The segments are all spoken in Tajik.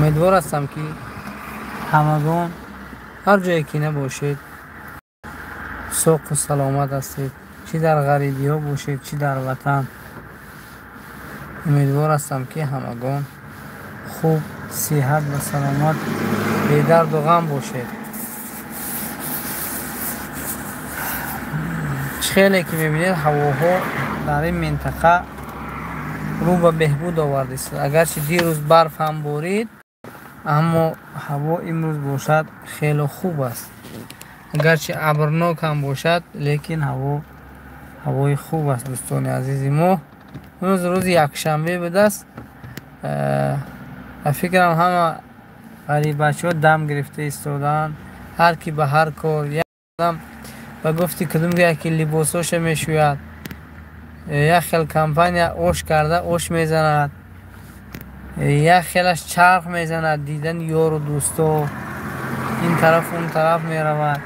Умедвор ҳастам, ки ҳамагон ҳар ҷое ки набошед, соқу саломат ҳастед, чӣ дар ғарибиҳо бошед, чӣ дар ватан. Умедвор ҳастам, ки ҳамагон хуб, сиҳат ва саломат, бедарду ғам бошед. Чӣ хеле ки мебинед, ҳавоҳо дар ин минтақа рӯ ба беҳбуд овардааст. Агарчи дирӯз барф ҳам борид, аммо ҳаво имрӯз бошад хеле хуб аст. Агарчи абрнок ҳам бошад, лекин ҳавои хуб аст, дӯстони азизи мо. Имрӯз рӯзи якшанбе будааст. Ба фикрам ҳама ғариббачаҳо дам гирифта истодаанд, ҳар ки ба ҳар кор. Як ба гуфти кудум яке либосоша мешӯяд, як хел компания ош карда ош мезанад, як хелаш чарх мезанад, дидани ёру дӯсто ин тараф он тараф меравад.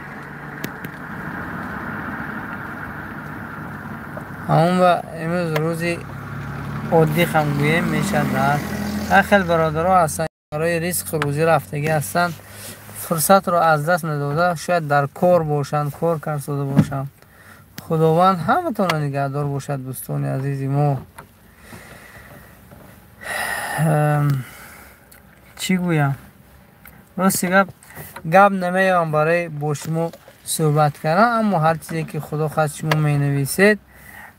Ҳамон ба имрӯз рӯзи оддӣ ҳам гӯем мешавад. Ҳар хел бародаро ҳастанд, барои ризқу рӯзӣ рафтагӣ ҳастанд, фурсатро аз даст надода, шояд дар кор бошанд, кор карсода бошанд. Худованд ҳаматонро нигаҳдор бошад, дӯстони азизи мо. Чӣ гӯям? Рости гап намеёбам барои бо шумо суҳбат кардан, аммо ҳар чизе ки Худо хост шумо менависед,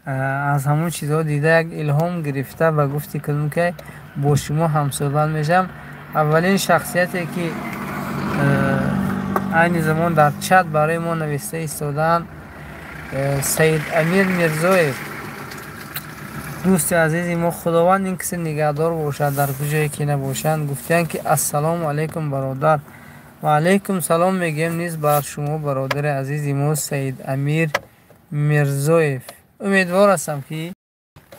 аз ҳамон чизҳо дида як илҳом гирифта ба гуфти кудум ки бо шумо ҳамсӯҳбат мешавам. Аввалин шахсияте ки айни замон дар чат барои мо нависта истодаанд, Саид Амир Мирзоев, дӯсти азизи мо. Худованд ин киси нигаҳдор бошад дар куҷое ки набошанд. Гуфтиянд ки ассалому алайкум бародар. Ва алайкум салом мегӯем низ бар шумо, бародари азизи мо Саид Амир Мирзоев. Умедвор ҳастам, ки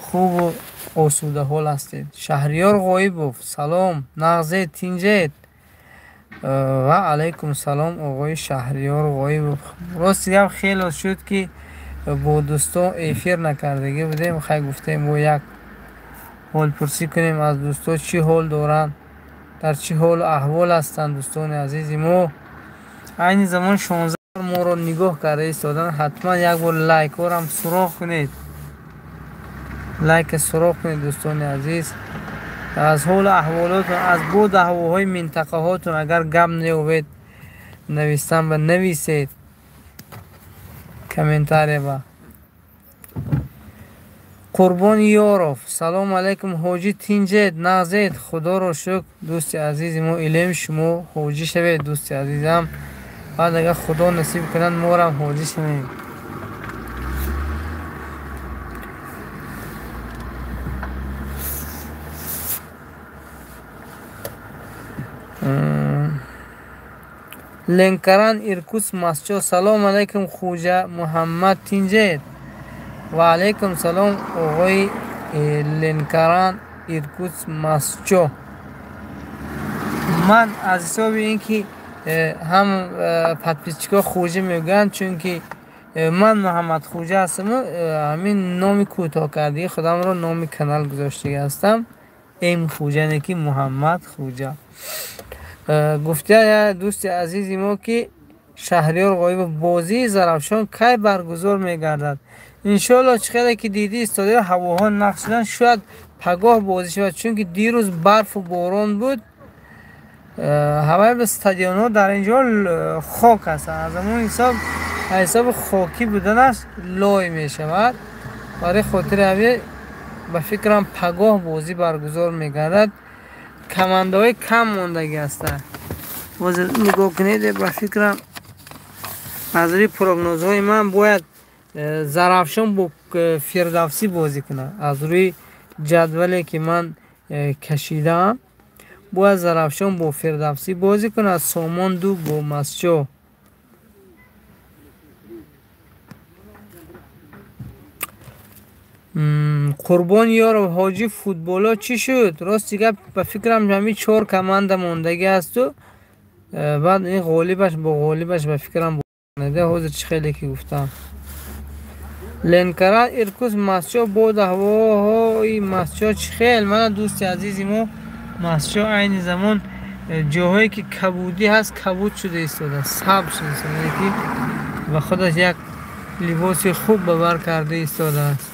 хубу осудаҳол ҳастед. Шаҳриёр Ғоибов, салом, нағзед, тинҷед. Ва алайкум салом, оғои Шаҳриёр Ғоибов. Рости гап хело шуд, ки бо дӯстон эфир накардагӣ будем. Хай гуфтем бо як ҳолпурсӣ кунем аз дӯсто, чӣ ҳол доранд, дар чӣ ҳолу аҳвол ҳастанд дӯстони азизи мо. Айни замон 16 моро нигоҳ карда истодан, ҳатман як бор лайкҳорам суроғ кунед, лайка суроғ кунед дӯстони азиз. Аз ҳолу аҳволотон, аз боду ҳавоҳои минтақаҳотон агар гап наёбед навистан ба нависед комментария ба. Қурбон Ёров, салому алайкум ҳоҷӣ, тинҷед, нағзед, худоро шукр дӯсти азизи мо. Илм шумо ҳоҷӣ шавед дӯсти азизам, баъд агар худо насиб кунад морам ҳоҷӣ шавем. Ленкаран Иркутск Масчо, салом алайкум Хуҷа Муҳаммад, тинҷед. Ва алайкум салом оғои Ленкаран Иркутск Масчо. Ман аз ҳисоби ин ки ҳам подписчикҳо Хуҷа мегӯянд, чунки ман Муҳаммад Хуҷа ҳастам, ҳамин номи кӯтоҳкардии худамро номи канал гузоштагӣ ҳастам, М Хуҷа, не ки Муҳаммад Хуҷа. Гуфта дӯсти азизи мо ки Шаҳриёр Ғоибов, бозии Зарафшон кай баргузор мегардад? Иншоалло чӣ хеле ки дидӣ истодаи ҳавоҳо нақш шуданд, шояд пагоҳ бозӣ шавад, чунки дирӯз барфу борон буд. Ҳаваи ба стадионҳо дар ин ҷо хок ҳастанд, аз ҳамон ҳисоб аз ҳисоби хокӣ буданаш лой мешавад. Барои хотири ҳамин ба фикрам пагоҳ бозӣ баргузор мегардад. Командаҳои кам мондагӣ ҳастанд. Боз нигоҳ кунед, ба фикрам аз рӯи прогнозҳои ман бояд Зарафшон бо Фирдавсӣ бозӣ кунад. Аз рӯи ҷадвале ки ман кашидаам, бояд Зарафшон бо Фирдавсӣ бозӣ кунад, Сомон ду бо Масчо. Қурбон Ёров, ҳоҷӣ футболо чӣ шуд? Рости гап ба фикрам ҳамин 4 команда мондагӣ ҳасту, баъд ин ғолибаш бо ғолибаш ба фикрам ҳозир чӣ хеле ки гуфтам. Ленкаран Иркутск Масчо бо даҳвоҳои Масчо чӣ хел? Мана дӯсти азизи мо Масчо айни замон ҷоҳое ки кабудӣ ҳаст, кабуд шуда истодааст, сабз шуда истода, ки ба худаш як либоси хуб ба бар карда истодааст.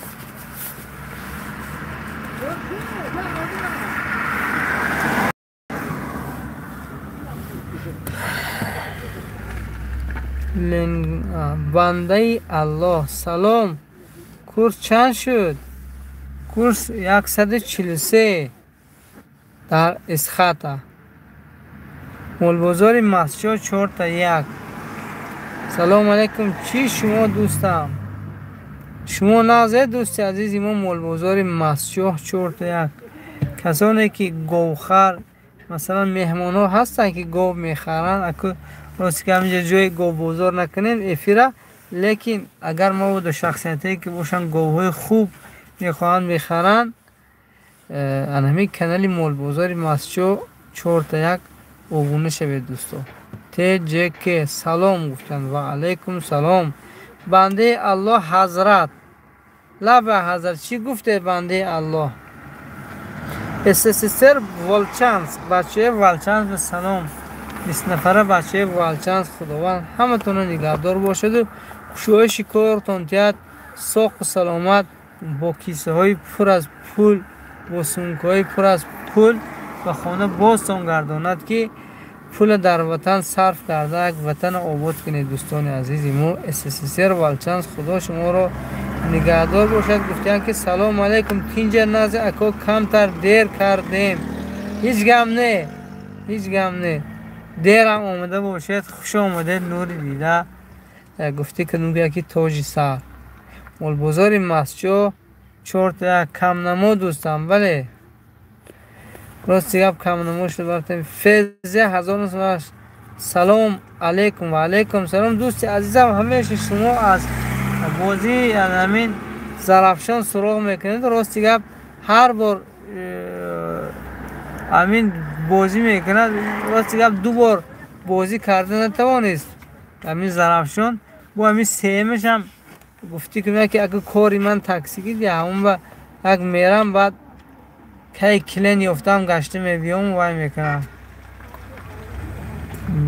Бандаи Аллоҳ, салом. Курс чанд шуд? Курс 143 дар Исхата. Молбозори Масҷо 4-1. Салом алейкум. Чӣ шумо дӯстам? Шумо нағзе дӯсти азизи мо, молбозори Масҷо 4-1. Касоне ки говхар, масалан меҳмонҳо ҳастанд ки гов мехаранд, аку рости ки ҳаминҷа ҷои говбозор накунем эфира, лекин агар мо буда шахсиятое ки бошанд говҳои хуб мехоҳанд мехаранд, ан ҳамин канали молбозори Масҷо 4-1 обуна шавед дӯсто. ТЖК салом гуфтанд. Ва алайкум салом. Бандаи Аллоҳ ҳазрат. Лаба ҳазрат, чӣ гуфте бандаи Аллоҳ? СССР Волчанск, бачаи Волчанск салом. 20 нафара бачаи Волчанск, Худованд ҳаматонро нигаҳдор бошаду кушоиши кортон тиҳад, соқу саломат, бо кисаҳои пур аз пул, бо сумкаҳои пур аз пул ба хона бозтон гардонад, ки пула дар ватан сарф карда як ватанро обод кунед. Дӯстони азизи мо, СССР Волчанск, Худо шуморо нигаҳдор бошад. Гуфтанд ки салом алейкум, тинҷа назди ако камтар дер кардем. Ҳеҷ гам не, ҳеҷ гам не, дерам омада бошед, хуш омадед. Нури дида гуфтӣ ки нугӯя ки тоҷи сар. Молбозори Масҷо 4-1 камнамо дӯстам. Бале, рости гап камнамо шуд. Бартем фезе 1908. Салом алейкум. Ва алейкум салом дӯсти азизам. Ҳамеша шумо аз бозии ҳамин Зарафшон суроғ мекунед. Рости гап ҳар бор ҳамин бозӣ мекунад. Рости гап ду бор бозӣ карда натавонист ҳамин Зарафшон. Бо ҳамин сеюмашам гуфтӣ кунад ки агар кори ман таксӣ гиди, ҳамон ба як мерам, баъд кай клен ёфтам гашта мебиём, вай мекунам,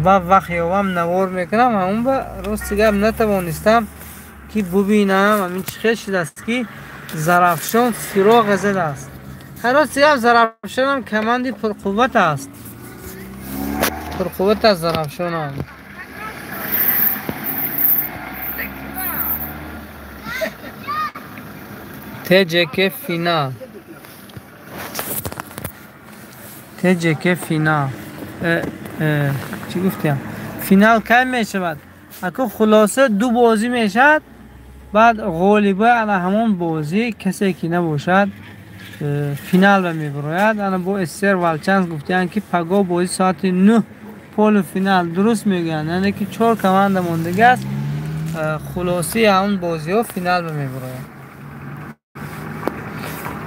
ба вақт ёвам навор мекунам. Ҳамон ба рости гап натавонистам ки бубинам ҳамин чӣ хел шудааст ки Зарафшон суроғ задааст. Рости гап Зарафшонам команди пурқувват аст, пурқувват аст Зарафшонам. ТЖК финал, ТЖК финал. Чӣ гуфтем? Финал кай мешавад? Аку хулоса ду бозӣ мешавад, баъд ғолиба ана ҳамон бозӣ касе ки набошад финал ба мебарояд. Ана бо СССР Волчанск гуфтаанд ки пагоҳ бозӣ соати 9 полуфинал. Дуруст мегӯянд, яъне ки 4 команда мондагӣ аст, хулосаи ҳамон бозиҳо финал ба мебарояд.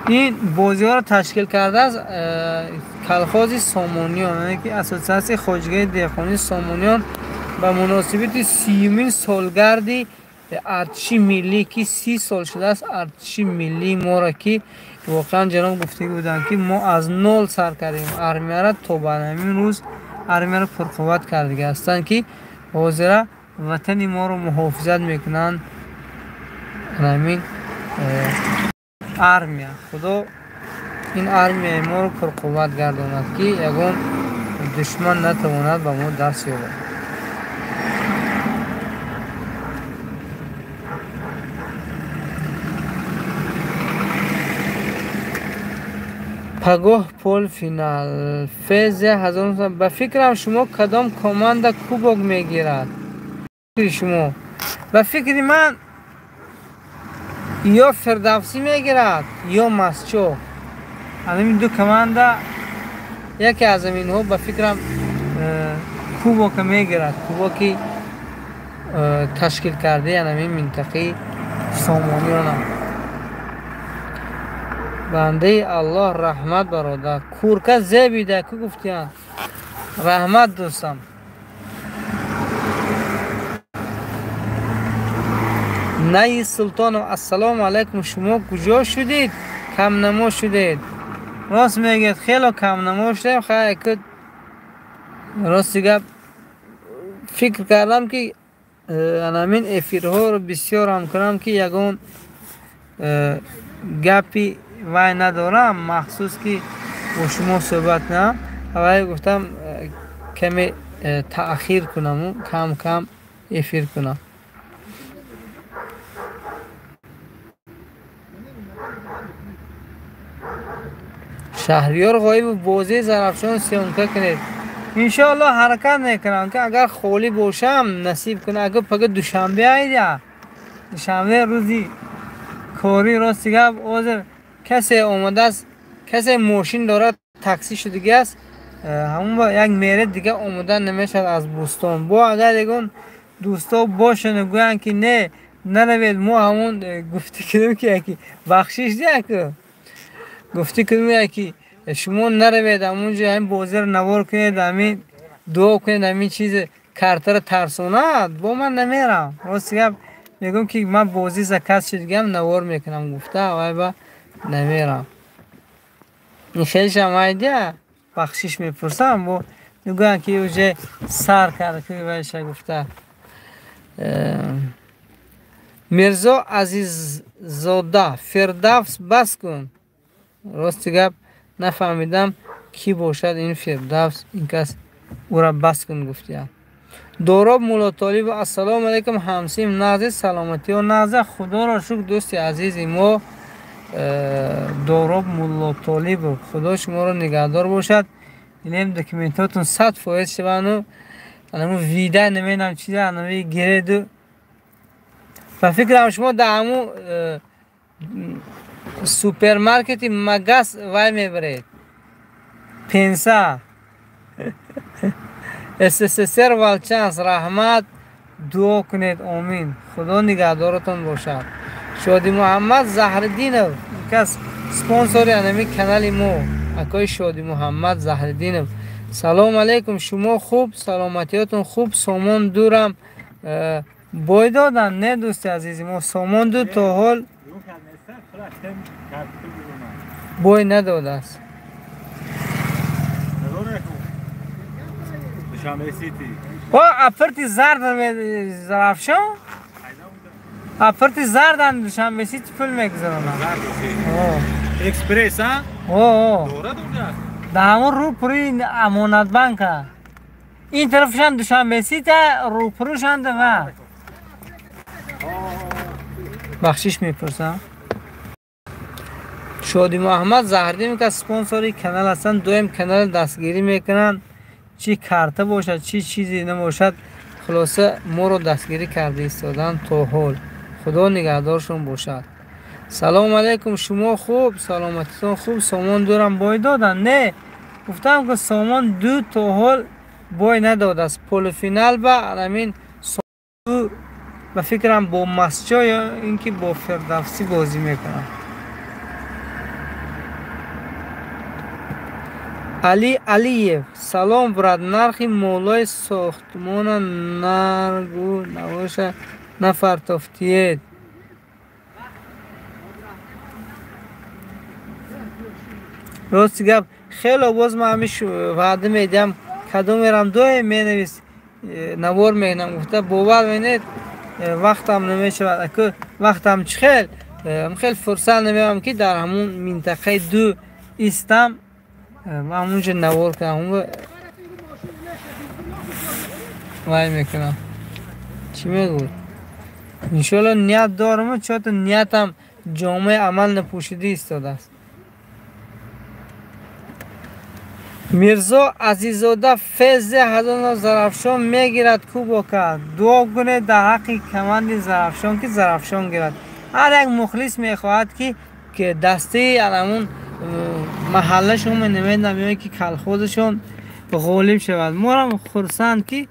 Ин бозиҳоро ташкил кардааст колхози Сомониён, яъне ки ассотсиатсияи хоҷагии деҳқонии Сомониён ба муносибати 30-юмин солгарди артиши миллӣ, ки 30 сол шудааст артиши миллии моро, ки воқеан ҷаноб гуфтагӣ буданд ки мо аз нол сар кардем армияро, то ба ҳамин рӯз армияро пурқувват кардагӣ ҳастанд, ки ҳозира ватани моро муҳофизат мекунанд. Ҳамин армия, Худо ин армияи моро пурқувват гардонад, ки ягон душман натавонад ба мо даст ёбад. Пагоҳ полфинал фезе 1900. Ба фикрам шумо кадом команда кубок мегирад? Шумо ба фикри ман ё Фирдавсӣ мегирад ё Масҷо. Ҳамин ду команда яке аз ҳаминҳо ба фикрам кубока мегирад, кубоки ташкил кардаи ҳамин минтақаи Сомониёнам. Бандаи Аллоҳ раҳмат бародар. Курка зебида ку гуфтиянд. Раҳмат дӯстам. Наи Султонов, ассалому алайкум. Шумо куҷо шудед? Камнамо шудед. Рост мегӯяд, хело камнамо шудем. Хай ку Рости гап фикр кардам ки анамин эфирҳоро бисёр ҳам кунам ки ягон гапи вай надорам, махсус ки бо шумо суҳбат кунам. Вай гуфтам каме таъхир кунаму кам кам эфир кунам. Шаҳриёр Ғоибов бозии Зарафшон съёмка кунед. Иншоаллоҳ ҳаракат мекунам ки агар холӣ бошам насиб кунам. Агар пага душанбе айда, душанбе рӯзи корӣ, рости гап ҳозир касе омадааст, касе мошин дорад, такси шудагӣ аст, ҳамон як мере дига омода намешавад аз Бӯстон. Бо агар ягон дӯсто бошанд гӯянд ки не, наравед, мо ҳамон гуфтӣ кунем ки яки бахшиш дияку гуфтӣ кунем яки шумо наравед ҳамонҷо ҳамин бозиро навор кунед, ҳамин дуо кунед, ҳамин чиз картаро тарсонад, бо ман намерам. Рости гап мегӯям ки ман бозӣ заказ шудагиам навор мекунам гуфта, вай ба намерам. Ин хелешам айдия бахшиш мепурсам, бо мегӯянд ки уже сар карда ки вайша гуфта. Мирзо Азиззода, Фирдавс бас кун. Рости гап нафаҳмидам кӣ бошад ин Фирдавс, ин кас ӯра бас кун гуфтия. Дороб Муллотолибов, ассалому алайкум ҳамсим нағзи, саломатиё нағза, худоро шукр дӯсти азизи мо Дороб Муллотолибов, худо шуморо нигаҳдор бошад. Илем документотон 100% шавану анаму вида намедонам чиза анави гиреду. Ба фикрам шумо дар ҳамун супермаркети Магас вай мебаред. Пенса. СССР Волчанс, раҳмат, дуо кунед, омин. Худо нигаҳдоротон бошад. Шоди Муҳаммад Заҳриддинов, кас спонсори анами канали мо, акои Шоди Муҳаммад Заҳриддинов. Салом алейкум, шумо хуб, саломатиётон хуб, сомон дурам бой додан, не дӯсти азизи мо, сомон ду то ҳол бой надодааст. О, апарти зард Зарафшон? Апарти зардан Душанбе Сити пул мегузаронад. Экспресс, а? О, Дора дора. Да ҳамон рӯпӯрӯи Амонатбанка. Ин тарафшам Душанбе Сити, рӯпӯрӯшам ва. Бахшиш мепурсам. Шоди Муҳаммад Заҳриддинов ки спонсори канал ҳастанд, доим канал дастгирӣ мекунанд. Чӣ карта бошад, чӣ чизе набошад, хулоса моро дастгирӣ карда истоданд то ҳол. Худо нигаҳдоршон бошад. Салом алейкум, шумо хуб, саломатитон хуб, сомон дурам бой доданд? Не, гуфтам ки сомон ду то ҳол бой надодааст. Полуфинал ба ҳамин ду ба фикрам бо Масчо ё ин ки бо Фирдавсӣ бозӣ мекунад. Али Алиев, салом брат, нархи молои сохтмона наргу набоша нафартофтиед. Рости гап хело боз ман ҳамиш ваъда медиҳам, кадом мерам доим менавис навор мекунам гуфта, бовар менед вақтам намешавад. Аку вақтам чӣ хел хел фурсат намеёбам ки дар ҳамун минтақаи ду истам ва ҳамунҷо навор кунам, вай мекунам. Чӣ мегӯд? Иншоалло ният дорам, чото ниятам ҷомаи амал напӯшида истодааст. Мирзо Азиззода, Фезе ҳазорно Зарафшон мегирад кубока. Дуо кунед дар ҳаққи команди Зарафшон ки Зарафшон гирад. Ҳар як мухлис мехоҳад ки дастаи ҳамун маҳаллашон намедонам ё ки калхозашон ғолиб шавад. Морам хурсанд ки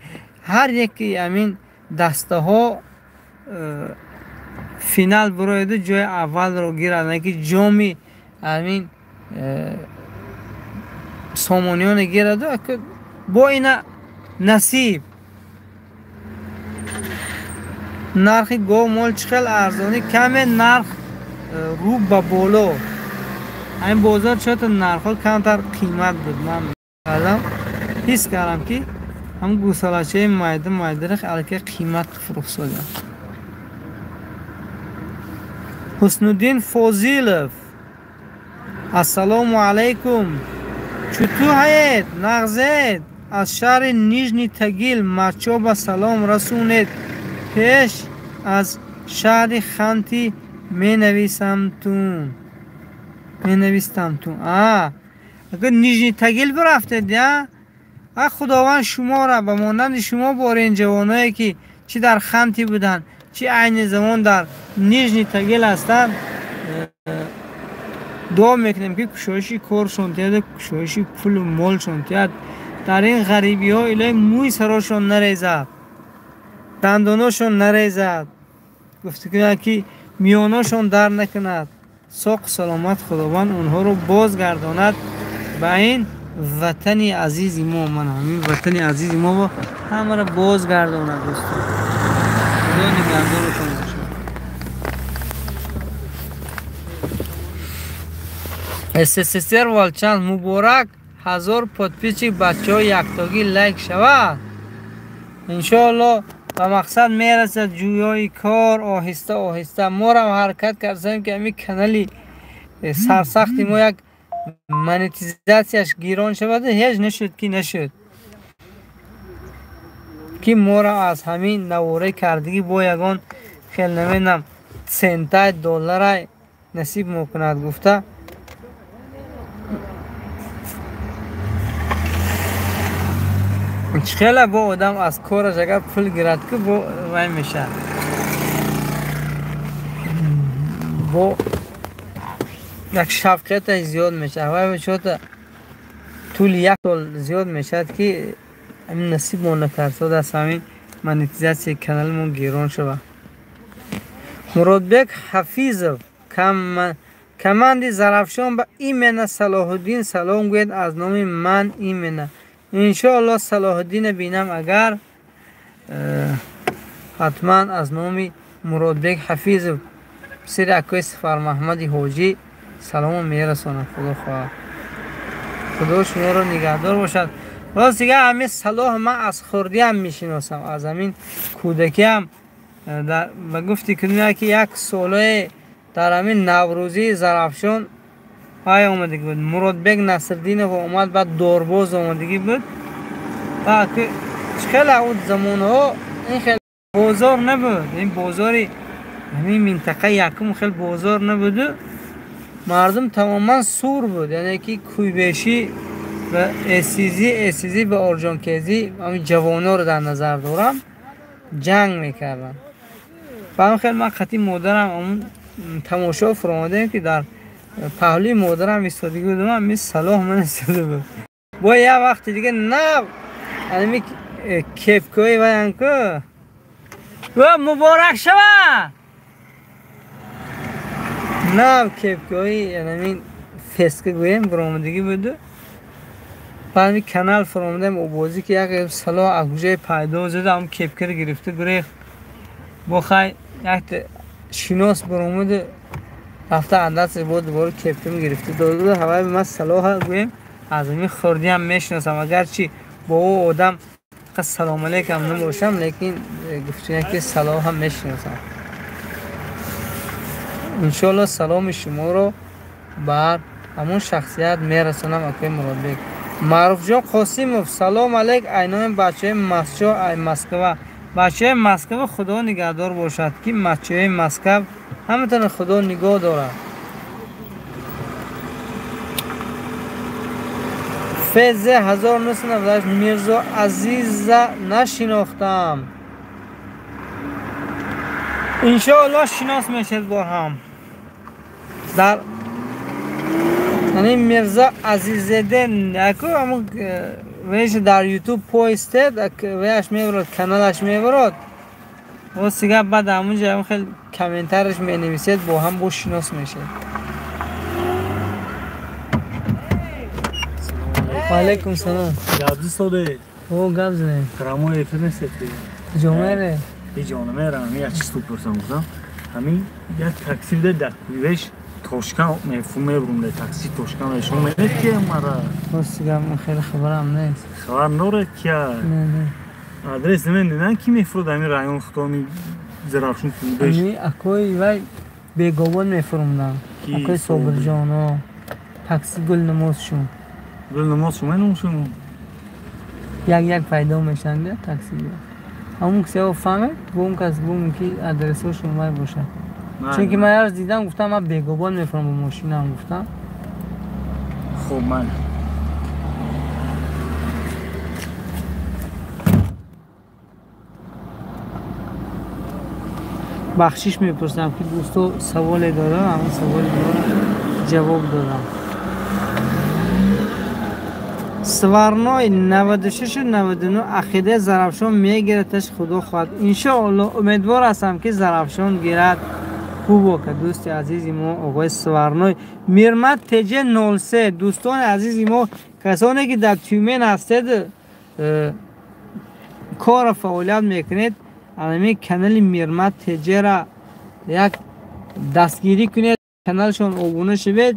ҳар яки ҳамин дастаҳо финал бирояду ҷои аввалро гирад, ки ҷоми ҳамин сомониёне гираду бо ина насиб. Нархи гов мол чӣ хел арзонӣ, каме нарх рӯ ба боло. Ҳамин бозор чото нархҳо камтар қимат буд. Ман кардам ҳис кардам ки Ҳам гӯсалачаи майда майдаро аллакай қимат фурӯхтсодианд. Ҳуснуддин Фозилов, ассалому алайкум. Чуту ҳаед, нағзед? Аз шаҳри Нижний Тагил Мачо ба салом расонед. Пеш аз шаҳри Ханти менависамтун. Агар Нижний Тагил бирафтед, я? А Худованд шуморо ба монанди шумо борен ҷавоное ки чӣ дар Ханти буданд, чӣ айни замон дар Нижний Тагил ҳастанд, дуо мекунем ки кушоиши коршон тиҳад, кушоиши пулу молшон тиҳад. Дар ин ғарибиҳо илоҳи мӯи сарошон нарезад, дандоношон нарезад, гуфта кунад ки миёношон дар накунад. Соқу саломат Худованд онҳоро бозгардонад ба ин ватани азизи мо. Ман ҳамин ватани азизи мо ҳамаро бозгардонад дӯстон. Худо нигаҳдоротон бошад. СССР Волчанс муборак, 1000 подписчик бачаҳо яктогӣ лайк шавад. Иншоалло ба мақсад мерасад ҷӯёи кор оҳиста оҳиста. Морам ҳаракат кардем ки ҳамин канали сарсахти мо як монетизатсияш гирон шавад, ҳеҷ нашуд ки нашуд. Ки моро аз ҳамин навораи кардагӣ бо ягон хел намедонам центай долларай насиб мекунад гуфта. Хеле бо одам аз кораш агар пул гирад ки бо вай мешавад, бо як шавқияташ зиёд мешавад. Вай чота тӯли як сол зиёд мешавад ки ҳамин насиб мо накардсод аз ҳамин монетизатсияи каналамон гирон шавад. Муродбек Ҳафизов, команди Зарафшон ба имена Салоҳуддин салом гӯяд аз номи ман имена. Иншоалло Салоҳуддина бинам агар ҳатман аз номи Муродбек Ҳафизов писари акои Сафармаҳмади ҳоҷӣ салому мерасонам. Худо хоҳад, Худо шуморо нигаҳдор бошад. Рост дигар ҳамин Салоҳ ман аз хурдиам мешиносам, аз ҳамин кӯдакиам. Ба гуфти кунем ки як солае дар ҳамин Наврӯзии Зарафшон ай омадагӣ буд. Муродбек Насриддинов омад, баъд Дорбоз омадагӣ буд. Баъд хеле он замонҳо ин хел бозор набуд, ин бозори ҳамин минтақа якум хел бозор набуду мардум тамоман сур буд, яъне ки кӯйбешӣ ва эсизӣ ба орҷонкезӣ ҳамин ҷавонҳоро дар назар дорам ҷанг мекарданд. Ба ҳамин хел ман қатъи модарам ҳамун тамошо фуромадаем ки дар паҳлӯи модарам истодагӣ будам, ҳамин Салоҳ ман истода буд. Бо як вақти дига нав ҳамин кепкои ваян ку ва муборак шавад, нав кепкои ҳамин феска гӯем баромадагӣ буду. Баъд ҳамин канал фуромадаем обозӣ ки як Салоҳ аз куҷое пайдо зада ҳамн кепкаро гирифта гурехт. Бо хай якта шинос баромаду рафта андасаш бо дубора кепкам гирифта дода. Ҳавай ман Салоҳа гӯем аз ҳамин хурдиам мешиносам, агарчи бо ӯ одам салом алейкам набошам, лекин гуфтем ки Салоҳам мешиносам. Иншоалло саломи шуморо бар ҳамон шахсият мерасонам акои Муродбек. Маъруфҷон Қосимов, салом алейк ай номи бачаҳои Масчо ай Москва. Бачаҳои Москва Худо нигаҳдор бошад ки бачаҳои Москва ҳаматон Худо нигоҳ дорад. ФЗ 1998 Мирзо Азиза нашинохтам. Иншоалло шинос мешед бо ҳам. Дар яъне Мирзо Азиззеде яку ҳамун веш дар Ютуб поистед, веаш мебарад, каналаш мебарад. Рост дигар баъд ҳамунҷо ҳам хел комментариш менависед, бо ҳам бо шинос мешед. Ва алайкум салом. Гап соде. О, гап задем. Прямой эфир нестед. Ҷомере. Ҷонамерам, як чиз пурсам гуфтам. Ҳамин як такси буда дар кӯйвеш Тошкан мефумебрум дар такси Тошкан шумо медонед ки мара? Рости гап хеле хабарам нест. Хабар надоред ки? Не, не. Адрес намедонед ки мефурод ҳамин район худоми Зарафшон беш? Ами акои вай бегобон мефурумдам. Акои Собирҷон, такси гулнамозшон. Гулнамозшон меномшон? Як-як пайдо мешанд такси. Ҳамон касе фаҳмед, гум кас гум ки адресҳошон вай бошад. Чунки ман ярз дидам, гуфтам ман бегобон мефурам бо мошинам, гуфтам. Хуб, ман бахшиш мепурсам ки дӯсто саволе дорам, ҳамон саволи дорам ҷавоб додам. Сварной 96-99 ақидаи Зарафшон мегирадаш, худо хоҳад. Иншоалло умедвор ҳастам ки Зарафшон гирад. Кубока дӯсти азизи мо оғои Сварной. Мирмат ТЖ 03 дӯстони азизи мо, касоне ки дар Тюмен ҳастед, корро фаъолият мекунед, ҳамин канали Мирмат ТЖ-ра як дастгирӣ кунед, каналшон обуна шавед.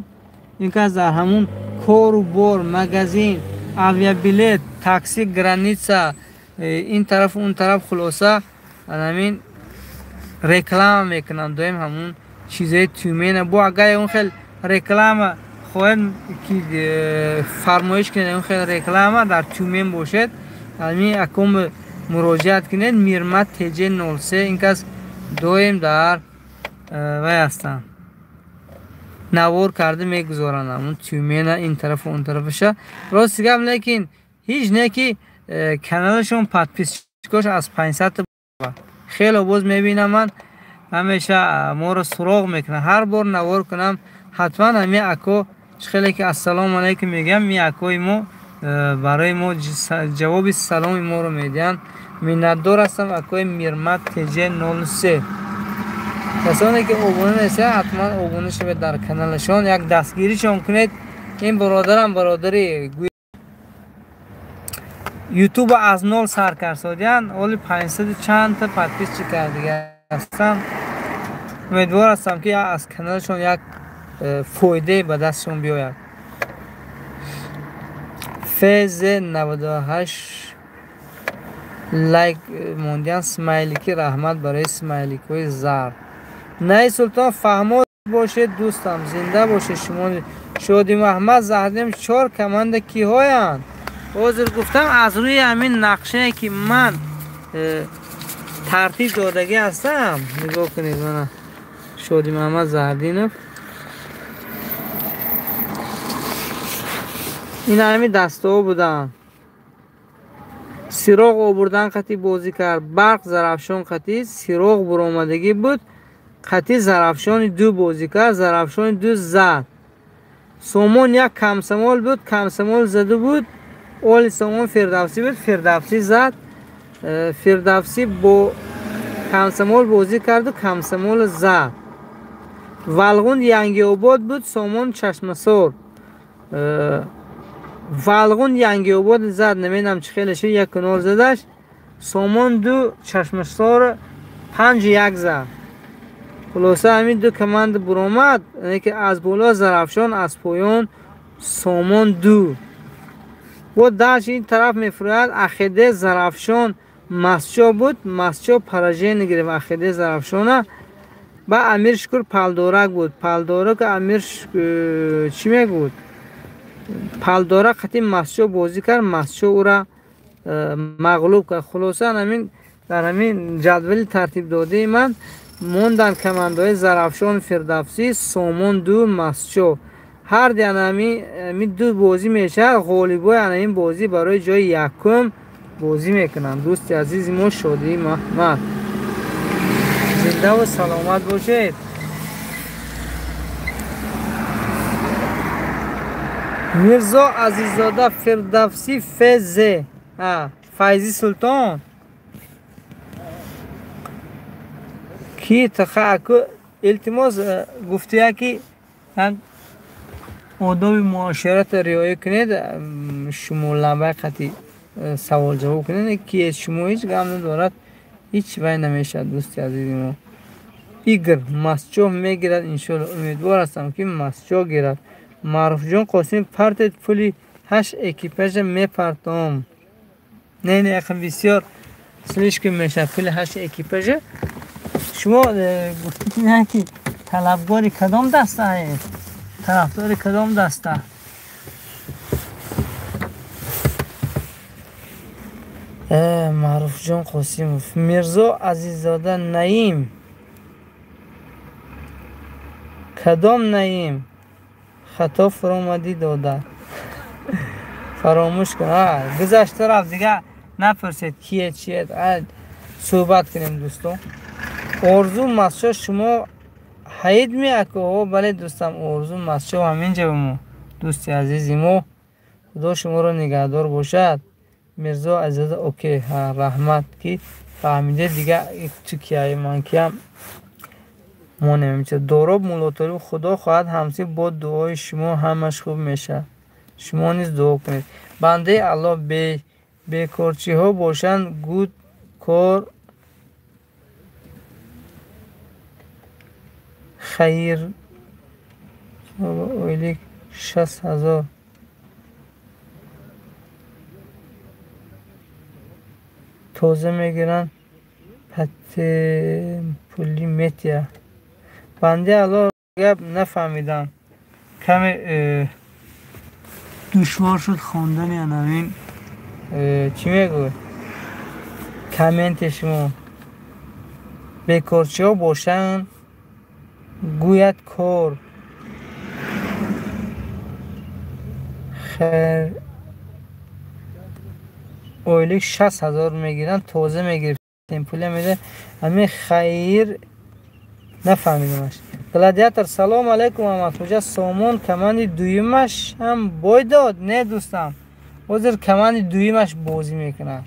Ин кас дар ҳамун кору бор, магазин, авиабилет, такси, граница, ин тараф он тараф, хулоса ҳамин реклама мекунанд доим ҳамун чизои Тюмена. Бо агар он хел реклама хоҳед ки фармоиш кунед, он хел реклама дар Тюмен бошед, ҳамин аком муроҷиат кунед. Мирмат ТЖ 03 ин кас доим дар вай ҳастанд, навор карда мегузоранд ҳамун Тюмена ин тарафу он тарафаша. Рости гап, лекин ҳеҷ не ки каналашон подписчикош аз 500 хеле боз мебинам ман, ҳамеша моро суроғ мекунам, ҳар бор навор кунам ҳатман ҳамин ако хеле ки ассалому алайкум мегӯям, ми акои мо барои мо ҷавоби саломи моро медиҳанд. Миннатдор ҳастам акои Мирмат ТЖ 03. Касоне ки обуна нестанд, ҳатман обуна шавед дар каналашон, як дастгиришон кунед. Ин бародарам бародари ютуб аз нол сар кард, оли 500 чанд та подписчик кардига ҳастам. Умедвор ҳастам ки аз каналашон як фоидае ба дастшон биёяд. ФЗ 98 лайк мондиан, смайлики, раҳмат барои смайликҳои зард. Най Султон фаҳмо бошед дӯстам, зинда бошед шумо. Шоди Маҳмад Заҳдим чор команда киҳоянд? Ҳозир гуфтам аз рӯи ҳамин нақшае ки ман тартиб додагӣ ҳастам, нигоҳ кунед мана Шоди Маҳмад Заҳдинов. Ин ҳамин дастаҳо буданд. Сироғ обурдан қатӣ бозӣ кард, Барқ Зарафшон қатӣ, Сироғ буромадагӣ буд, қатӣ Зарафшони ду бозӣ кард, Зарафшони ду зад. Сомон як Комсомол буд, Комсомол зада буд, оли Сомон Фирдавсӣ буд, Фирдавсӣ зад. Фирдавсӣ бо Комсомол бозӣ карду Комсомол зад. Валғун Янгиобод буд, Сомон Чашмасор. Валғун Янгиобод зад, намедонам чӣ хеле шуд, 1-0 задаш. Сомон ду Чашмасор 5-1 зад. Хулоса ҳамин ду команда буромад, ки аз боло Зарафшон, аз поён Сомон ду. Бо даш ин тараф мефурӯяд Ахиде Зарафшон Масчо буд, Масчо поражение гирифт Ахиде Зарафшона. Ба Амир Шукур Палдорак буд, Палдорак Амир чӣ мегуд? Палдорак қатӣ Масчо бозӣ кард, Масчо ӯра мағлуб кард. Хулоса ҳамин дар ҳамин ҷадвали тартибдодаи ман монданд командаҳои Зарафшон, Фирдавсӣ, Сомон ду, Масчо. Ҳар ди ҳамин ду бозӣ мешавад, ғолибои ҳамин бозӣ барои ҷои якум бозӣ мекунанд. Дӯсти азизи мо Шодии Маҳмад, зиндаву саломат бошед. Мирзо Азиззода Фирдавсӣ ФЗ, Файзи Султон ки тахаку илтимос гуфтия ки одоби муоширатро риоя кунед, шумо лабай қатӣ савол ҷавоб кунед, ки шумо ҳеҷ гап надорад, ҳеҷ вай намешавад. Дӯсти азизи мо Игр Масчо мегирад иншоалло. Умедвор ҳастам, ки Масчо гирад. Маъруфҷон Қосим, партед пули 8 экипажа мепартом. Не, не, яқин бисёр слишком мешавад пули 8 экипажа. Шумо гуфтед не, ки талабгори кадом дастаед? Тарафдори кадом даста? Маъруфҷон Қосимов, Мирзо Азиззода, Наим. Кадом Наим? Хато фуромадӣ дода. Фаромӯш кун. Гузашта рафт, дига напурсед кие, чие. Суҳбат кунем, дӯстон. Орзу Масчо, шумо ҳаид меако? Бале, дӯстам, Орзу Масчо ҳаминҷа ба мо. Дӯсти азизи мо, Худо шуморо нигаҳдор бошад. Мирзо Азиззода, окей, раҳмат, ки фаҳмиде. Дига ту кияи, ман киям, мо намеча. Дороб Муллотолиб, Худо хоҳад ҳамсӣ бо дуои шумо ҳамаш хуб мешавад. Шумо низ дуо кунед. Бандаи Аллоҳ, бекорчиҳо бошанд, гуд кор хайр ойлик 60 000. Тоза мегиранд, пули метия. Бандаи Аллоҳ, гап нафаҳмидам. Каме душвор шуд хондани анамин чӣ мегӯй комменти шумо. Бекорчиҳо бошанд, гӯяд кор хайр ойлик 60 000 мегиранд, тоза мегирифтем, пуля меда. Ҳамин хайр нафаҳмидамаш. Гладиатор, салом алайкум, Аҳмадхоҷа. Сомон команди дуюмаш ҳам бой дод? Не, дӯстам, ҳозир команди дуюмаш бозӣ мекунад.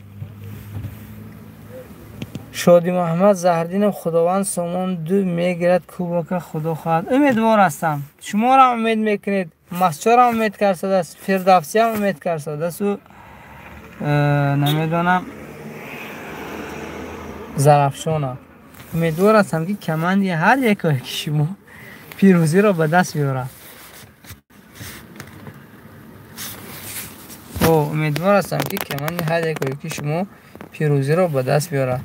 Шоди Муҳаммад Заҳрдинов, Худованд Сомон 2 мегирад кубока, Худо хоҳад. Умедвор ҳастам. Шуморо умед мекунед, Масчоро умед кардааст, Фирдавсиам умед кардааст, ӯ намедонам Зарафшона. Умедвор ҳастам, ки команди ҳар якое ки шумо пирӯзиро ба даст биёрад. Умедвор ҳастам, ки команди ҳар якое ки шумо пирӯзиро ба даст биёрад.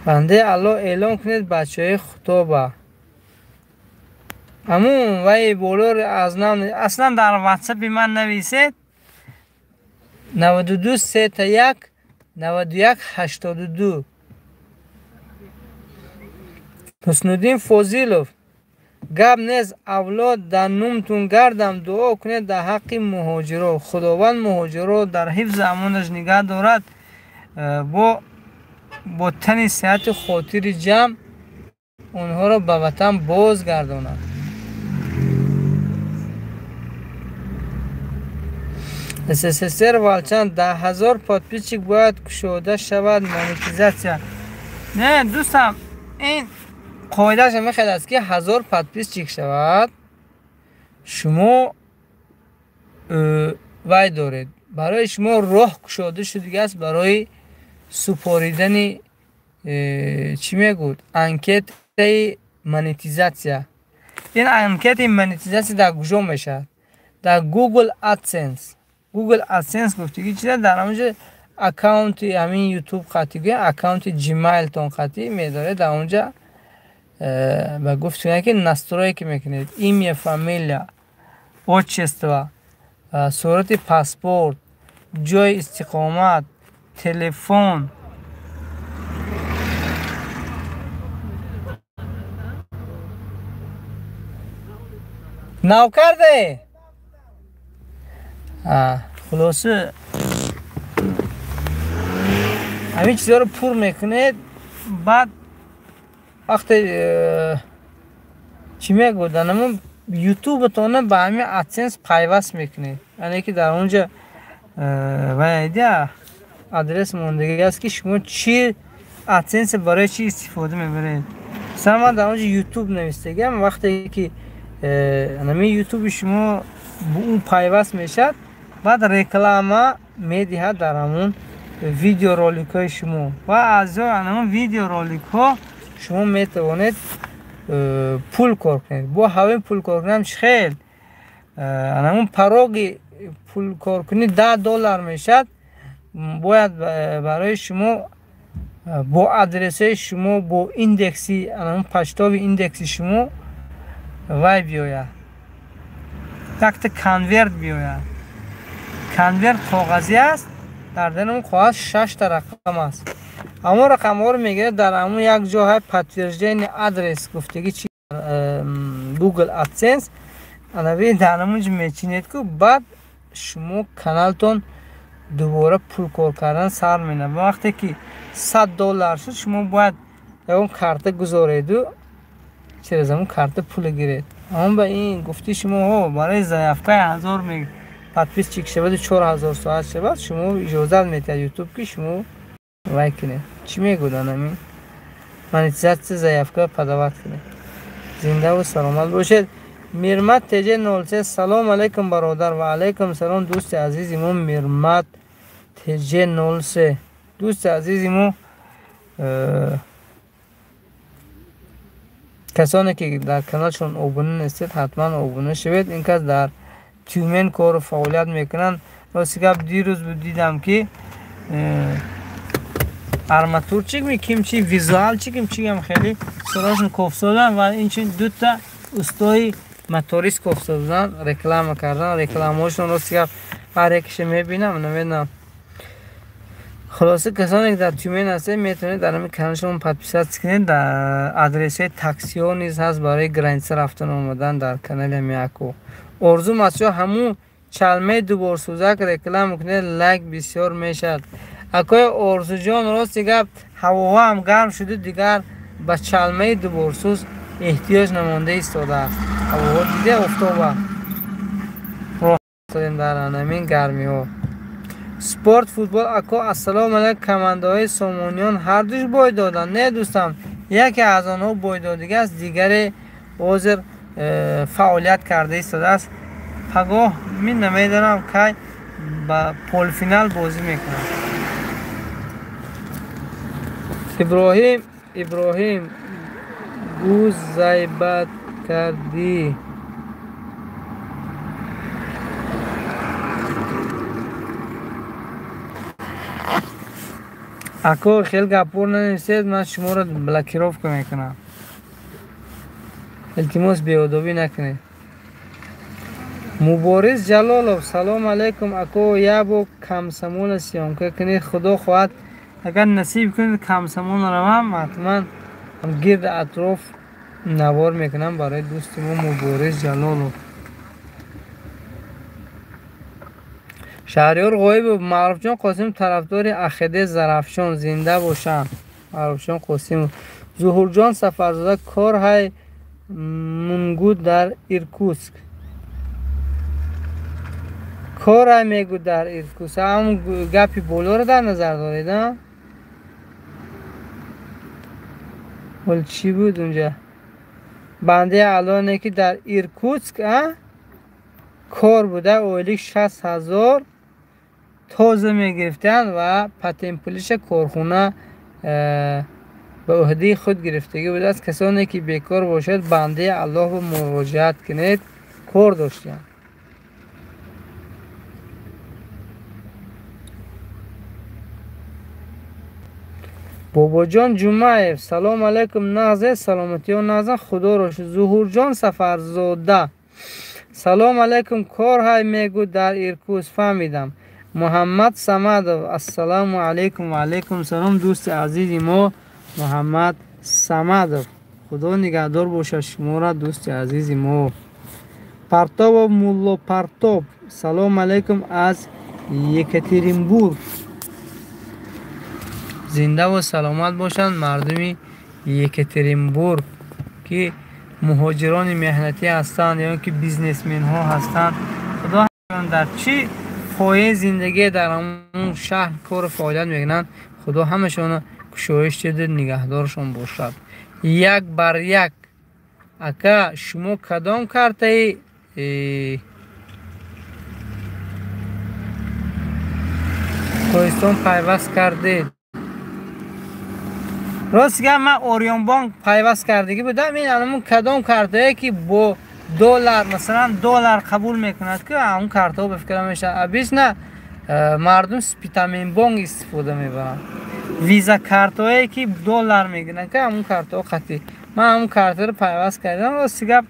Бандаи Аллоҳ, эълон кунед бачаҳои хутоба. Ҳамун вай боло аз нам аслан дар ватсапи ман нависед 92 3 1 91 82. Ҳуснуддин Фозилов, гап нест, авлод дар нумтун гардам, дуо кунед дар ҳаққи муҳоҷиро. Худованд муҳоҷиро дар ҳифзи амонаш нигаҳ дорад, бо тани сиҳату хотири ҷамъ онҳоро ба ватан бозгардонад. СССР Волчан, 10 000 подписчик бояд кушода шавад монетизатсия. Не, дӯстам, ин қоидааш мехел аст, ки 1000 подписчик шавад, шумо вай доред. Барои шумо роҳ кушода шудагааст барои супоридани чӣ мегӯд анкетаи монетизатсия. Ин анкетаи монетизатсия дар куҷо мешавад? Дар Google AdSense. Google AdSense гуфтагӣ чиза, дар ҳамонҷо аккаунти ҳамин YouTube қатӣ, гӯя аккаунти Gmail-тон қатӣ медоред, дар онҷа ба гуфтуна ки настройки мекунед, имя, фамилия, отчество, сурати паспорт, ҷои истиқомат, телефон. Нав карде? Хулоса ҳамин чизҳоро пур мекунед, баъд вақте чӣ мегӯянд, ҳамон ютубатонро ба ҳамин AdSense пайваст мекунед. Яъне ки дар онҷа вайдия адрес мондагӣ аст, ки шумо чӣ AdSense барои чӣ истифода мебаред. Масалан, ман дар онҷа YouTube навистагиам, вақте ки ҳамин ютуби шумо бо он пайваст мешавад, Баъд реклама медиҳад дар ҳамун видеороликҳои шумо ва аз ҳамун видеороликҳо шумо метавонед пул кор кунед. Бо ҳавин пул кор кунам хел ҳамун пароги пул кор кунӣ $10 мешавад. Бояд барои шумо бо адресаи шумо, бо индекси ҳамун почтовый индекси шумо вай биёяд, якта конверт биёяд. Конверт коғазӣ аст, дар даруни он коғаз 6 рақам аст. Ҳамон рақамҳоро мегирад дар ҳамон як ҷоҳои подтверждение адрес гуфтагӣ чи Google AdSense анави дар ҳамон ҷо мечинед ку, баъд шумо каналтон дубора пул кор кардан сар менавад. Вақте ки $100 шуд, шумо бояд ягон карта гузореду через ҳамон карта пул гиред. Ҳамон ба ин гуфти шумо ҳо барои заявкаи 1000 подписчик шаваду 4000 соат шавад, шумо иҷозат медиҳад YouTube ки шумо вай кунед. Чӣ мегӯянд ҳамин? Монетизатсия заявка подават кунед. Зиндаву саломат бошед. Мирмат ТЖ03 салом алейкум бародар. Ва алейкум салом дӯсти азизи мо Мирмат ТЖ03. Дӯсти азизи мо, касоне ки дар каналшон обуна нестед, ҳатман обуна шавед. Ин кас дар Тюмен кору фаъолият мекунанд. Рости гап дирӯз буд дидам ки арматурчик ми кимчи визуалчик кимчи ҳам хеле сарошон кофсодан ва инчунин дута устои моторист кофсодан реклама кардан. Рекламаҳошон рости гап ҳар якиша мебинам, намедонам. Хулоса касоне ки дар Тюмен ҳастед, метавонед дар ҳамин каналшон подписаться кунед. Дар адресҳои таксиҳо низ ҳаст барои граница рафтан омадан дар канали Мияко. Орзу масҷо ҳамун чалмаи дуборсӯзак реклама кунед, лайк бисёр мешавад. Акои Орзуҷон, рости гап ҳавоҳо ҳам гарм шуду, дигар ба чалмаи дуборсӯз эҳтиёҷ намонда истодааст. Ҳавоҳо дида офтоба роҳ истодем дар ҳамин гармиҳо. Спорт, футбол. Ако ассалому алайкум. Командаҳои сомониён ҳардуш бой доданд. Не дӯстам, яке аз онҳо бойдодига аст, дигаре ҳозир фаъолият карда истодааст. Пагоҳ мин намедонам кай ба полуфинал бозӣ мекунад. Иброҳим гӯз зайбат кардӣ. Ако хел гапор нанависед, ман шуморо блокировка мекунам. Илтимос беодобӣ накунед. Мубориз Ҷалолов салом алейкум. Ако як бор Комсомола съёмка кунед, худо хоҳад агар насиб кунед Комсомол равам, ҳатман гирди атроф навор мекунам барои дӯсти мо Мубориз Ҷалолов. Шаҳриёр Ғоибов, Маъруфҷон Қосимов тарафдори АХД Зарафшон, зинда бошанд. Маъруфҷон Қосимов. Зуҳурҷон Сафарзода корҳай мунгуд дар Иркутск. Корҳай мегӯ дар Иркутск. Ҳамун гапи болоро дар назар доред, а? Ҳол чӣ буд унҷа? Бандаи аллоне ки дар Иркутск, а? Кор буда, ойлик 60 000 тоза мегирифтанд ва патентпулиша корхона ба ӯҳдаи худ гирифтагӣ будааст. Касоне ки бекор бошад, бандаи аллоҳро муроҷиат кунед, кор доштанд. Бобоҷон Ҷумаев салом алейкум. Нағзе, саломатиҳо нағзан, худоро шукр. Зуҳурҷон Сафарзода салом алейкум. Корҳай мегӯ дар Иркутск, фаҳмидам. Муҳаммад Самадов ассалому алейкум. Ва алейкум салом дӯсти азизи мо Муҳаммад Самадов, худо нигаҳдор бошад шуморо дӯсти азизи мо. Партобов Мулло Партоб салом алейкум аз Екатеринбург. Зиндаву саломат бошанд мардуми Екатеринбург ки муҳоҷирони меҳнатӣ ҳастанд ё ки бизнесменҳо ҳастанд. Худо дар чӣ пояи зиндагие дар ҳамон шаҳр кору фаъолият мекунанд, худо ҳамашонро кушоиш дида нигаҳдоршон бошад. Як бар як. Ака, шумо кадом картаи Тоҷикистон пайваст кардед? Рост гап, ман Ориёнбонк пайваст кардагӣ будам. Ин ҳамун кадом картое ки бо доллар, масалан доллар қабул мекунад, ки ҳамун картаҳо ба фикрам мешавад. Обычно мардум Спитаменбонк истифода мебаранд. Виза картое ки доллар мегиранд, ки ҳамун картаҳо қатъӣ. Ман ҳамун картаро пайваст кардам. Рости гап,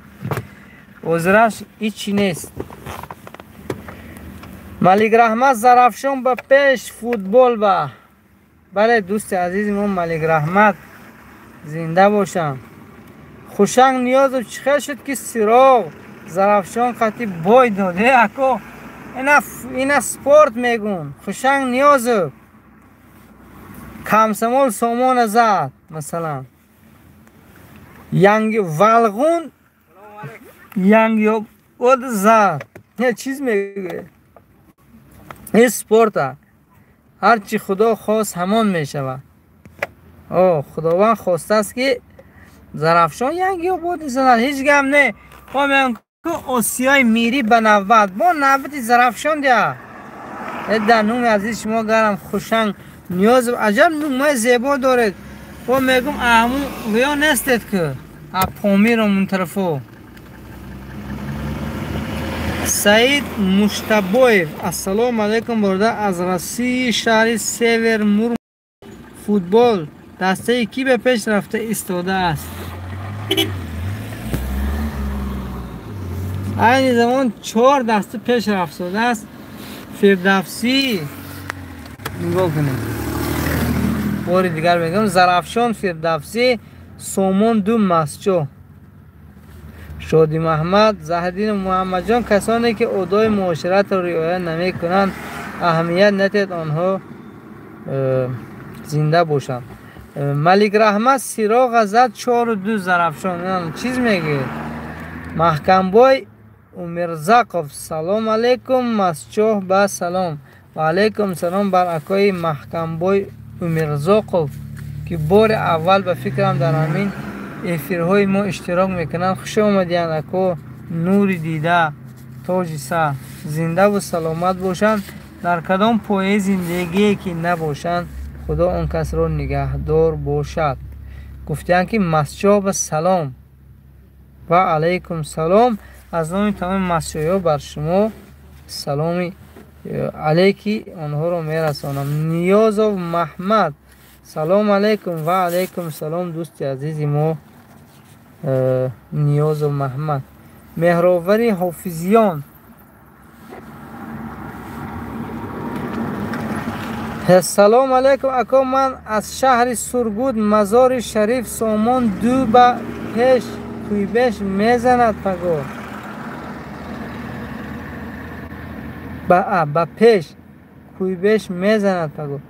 ҳозираш ҳичи нест. Малик Раҳмат, Зарафшон ба пеш, футбол ба. Бале, дӯсти азизи мо Малик Раҳмат, зинда бошам. Хушанг Ниёзов, чӣ хел шуд ки Сироғ Зарафшон қатъи бой дод? Э ако, ина спорт мегӯн. Хушанг Ниёзов Комсомол Сомона зад, масалан. Янги Валғун Янгиобод зад. Не чиз мегӯяд. Ин спорта. Ҳарчи Худо хост, ҳамон мешавад. О, Худованд хостааст ки Зарафшон Янгиобод занад. Ҳеҷ гап не. Мо мегӯем ки Осиёи мирӣ ба навбат. Бо навбати Зарафшон дия. Дар нуми азиз шумо гарам, Хушанг Ниёзов, аҷаб нумаи зебо доред. Бо мегӯм аҳамун виё нестед ки а Помиро мунтарафо. Саид Муштабоев, ассалому алайкум бародар, аз России, шаҳри Север Мур. Футбол дастаи кӣ ба пеш рафта истодааст? Айни замон 4 даста пеш рафтодааст. Фирдавсӣ, нигоҳ кунед, бори дигар мегӯям, Зарафшон, Фирдавсӣ, Сомон 2, Масчо. Шоди Маҳмад, Заҳиддин Муҳаммадҷон, касоне ки одои муоширатро риоя намекунанд, аҳамият надиҳед, онҳо зинда бошанд. Малик Раҳмат Сироға зад 4-2 Зарафшон. Чиз мегӯед? Маҳкамбой Умирзақов, салом алейкум, Масчоҳ ба салом. Ва алейкум салом бар акои Маҳкамбой Умирзоқов, ки бори аввал ба фикрам дар ҳамин эфирҳои мо иштирок мекунанд. Хуш омадиянд ако, нури дида, тоҷи сар, зиндаву саломат бошанд. Дар кадом пояи зиндагие ки набошанд, Худо он касро нигаҳдор бошад. Гуфтиянд ки Масчоҳ ба салом. Ва алайкум салом. Аз номи тамоми масчоҳиҳо бар шумо саломи алейки онҳоро мерасонам. Ниёзов Маҳмад, салом алейкум. Ва алейкум салом, дӯсти азизи мо Ниёзов Маҳмад. Меҳровари Ҳофизиён, салом алейкум ако, ман аз шаҳри Сургут, Мазори Шариф. Сомон 2 ба пеш, Куйбеш мезанад паго. Ба пеш Куйбеш мезанад паго.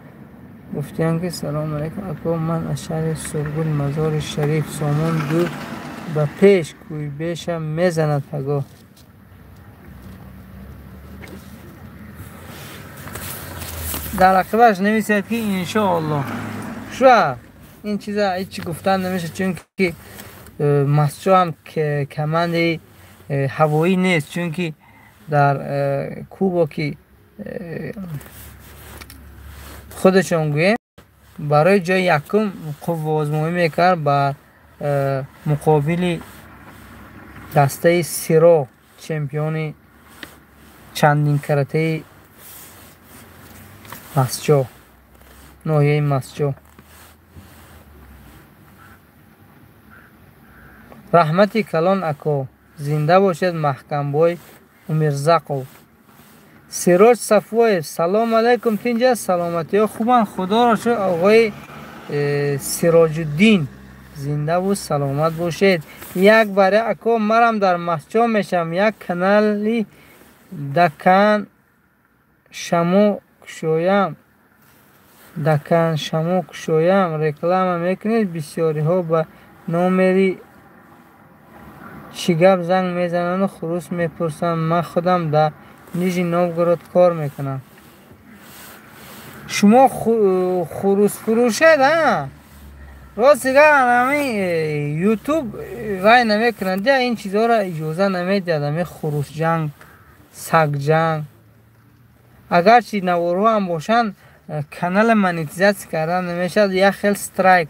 Гуфтиянд ки салом алейкум ако, ман аз шаҳри Сургут, Мазори Шариф. Сомон 2 ба пеш, Куйбеша мезанад паго. Дар ақибаш нависед ки иншоаллоҳ. Шуа ин чиза ҳеҷ гуфтан намешавад, чунки Масчо ҳам командаи ҳавоӣ нест, чунки дар кубоки худашон гӯем барои ҷои якум қувваозмоӣ мекард ба муқобили дастаи Сироғ, чемпиони чандинкаратаи Масчо, ноҳияи Масчо. Раҳмати калон ако, зинда бошед. Маҳкамбой Умирзақов. Сироҷ Сафоев, салом алейкум, тинҷа, саломатиҳо хубанд, Худоро шукр. Оғои Сироҷуддин, зиндаву саломат бошед. Як баре ако, марам дар Масчо мешавам, як канали дакан шамо кушоям, дакан шамо кушоям, реклама мекунед, бисёриҳо ба номери чӣ гап занг мезананду хурус мепурсанд. Ман худам дар Нижний Новгород кор мекунам. Шумо хурусфурӯшед, а? Рост дигар ҳамин Ютуб вай намекунад, ин чизҳоро иҷоза намедиҳад, ҳамин хурусҷанг, сагҷанг. Агарчи наворҳо ҳам бошанд, Канала монетизатсия кардан намешавад, як хел страйк.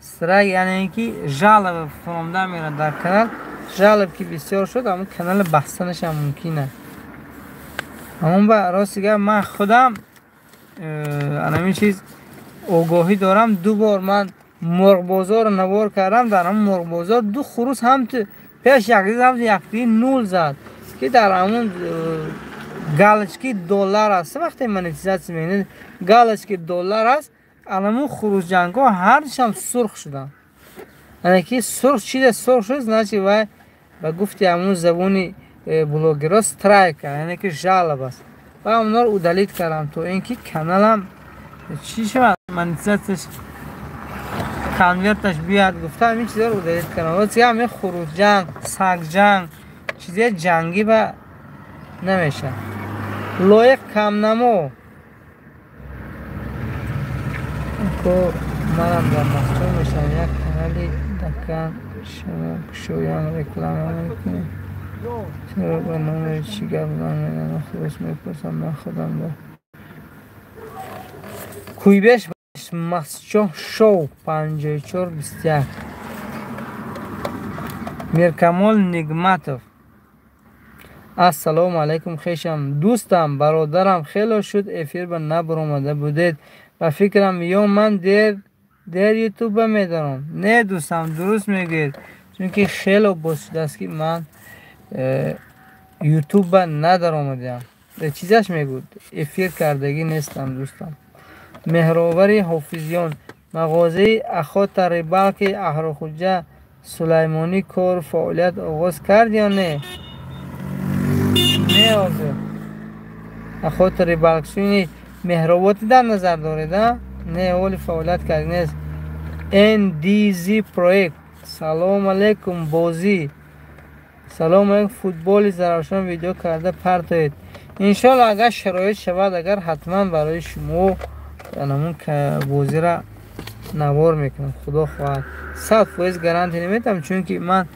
Страйк яъне ин ки жалоба фуромда мерад дар канал. Жалоб ки бисёр шуд, ҳамон канала бастанашам мумкин аст. Ҳамон ба рости гап ман худам анамин чиз огоҳӣ дорам. Ду бор ман мурғбозорро навор кардам, дар ҳамон мурғбозор ду хурус ҳам пеш якдиз ҳам якдиги нул зад, ки дар ҳамон галочки доллар аст. Вақте монетизатсия мекунед, галочки доллар аст, анамун хурусҷангҳо ҳардушам сурх шуданд. Яъне ки сурх чизе сурх шуд, значит вай ба гуфти ҳамун забони блогерҳо страйк, яъне ки жалоб аст. Ва онҳоро удалить кардам, то ин ки каналам чӣ шавад, монетизатсияш конверташ биёяд гуфта ҳамин чизҳоро удалить кардам. Рости ҳамин хурусҷанг, сагҷанг, чизҳои ҷангӣ ба намешавад. Лоиқ камнамо ко манам дар Москва мешавам, як канали дакан шумо кушоям реклама мекунем. Чаро ба номери чӣ гап намезанам? Хурус мепурсам ман худам ба Куйбеш Масчоҳ шоу 5421. Миркамол Нигматов. Ассалому алайкум хешам, дӯстам, бародарам, хело шуд эфир ба набаромада будед. Ба фикрам ё ман дер ютуба медорам. Не дӯстам, дуруст мегӯед, чунки хело боз шудааст ки ман ютуба надаромадаам. Чизаш мегӯд, эфир кардагӣ нестам дӯстам. Меҳровари Ҳофизиён, мағозаи Охота Рыбалки Аҳрохуҷа Сулаймонӣ кору фаъолият оғоз кард ё не? Не ҳозир. Охота Рыбалки шуни Меҳроботӣ дар назар доред, а? Не, ҳоли фаъолият кард нест. NDZ проект. Салом алейкум бозӣ. Салом алейкум футболи Зарафшон видео карда партоед. Иншоалло агар шароит шавад, агар ҳатман барои шумо анамун бозиро навор мекунам, худо хоҳад. 100% гарантия наметам, чунки ман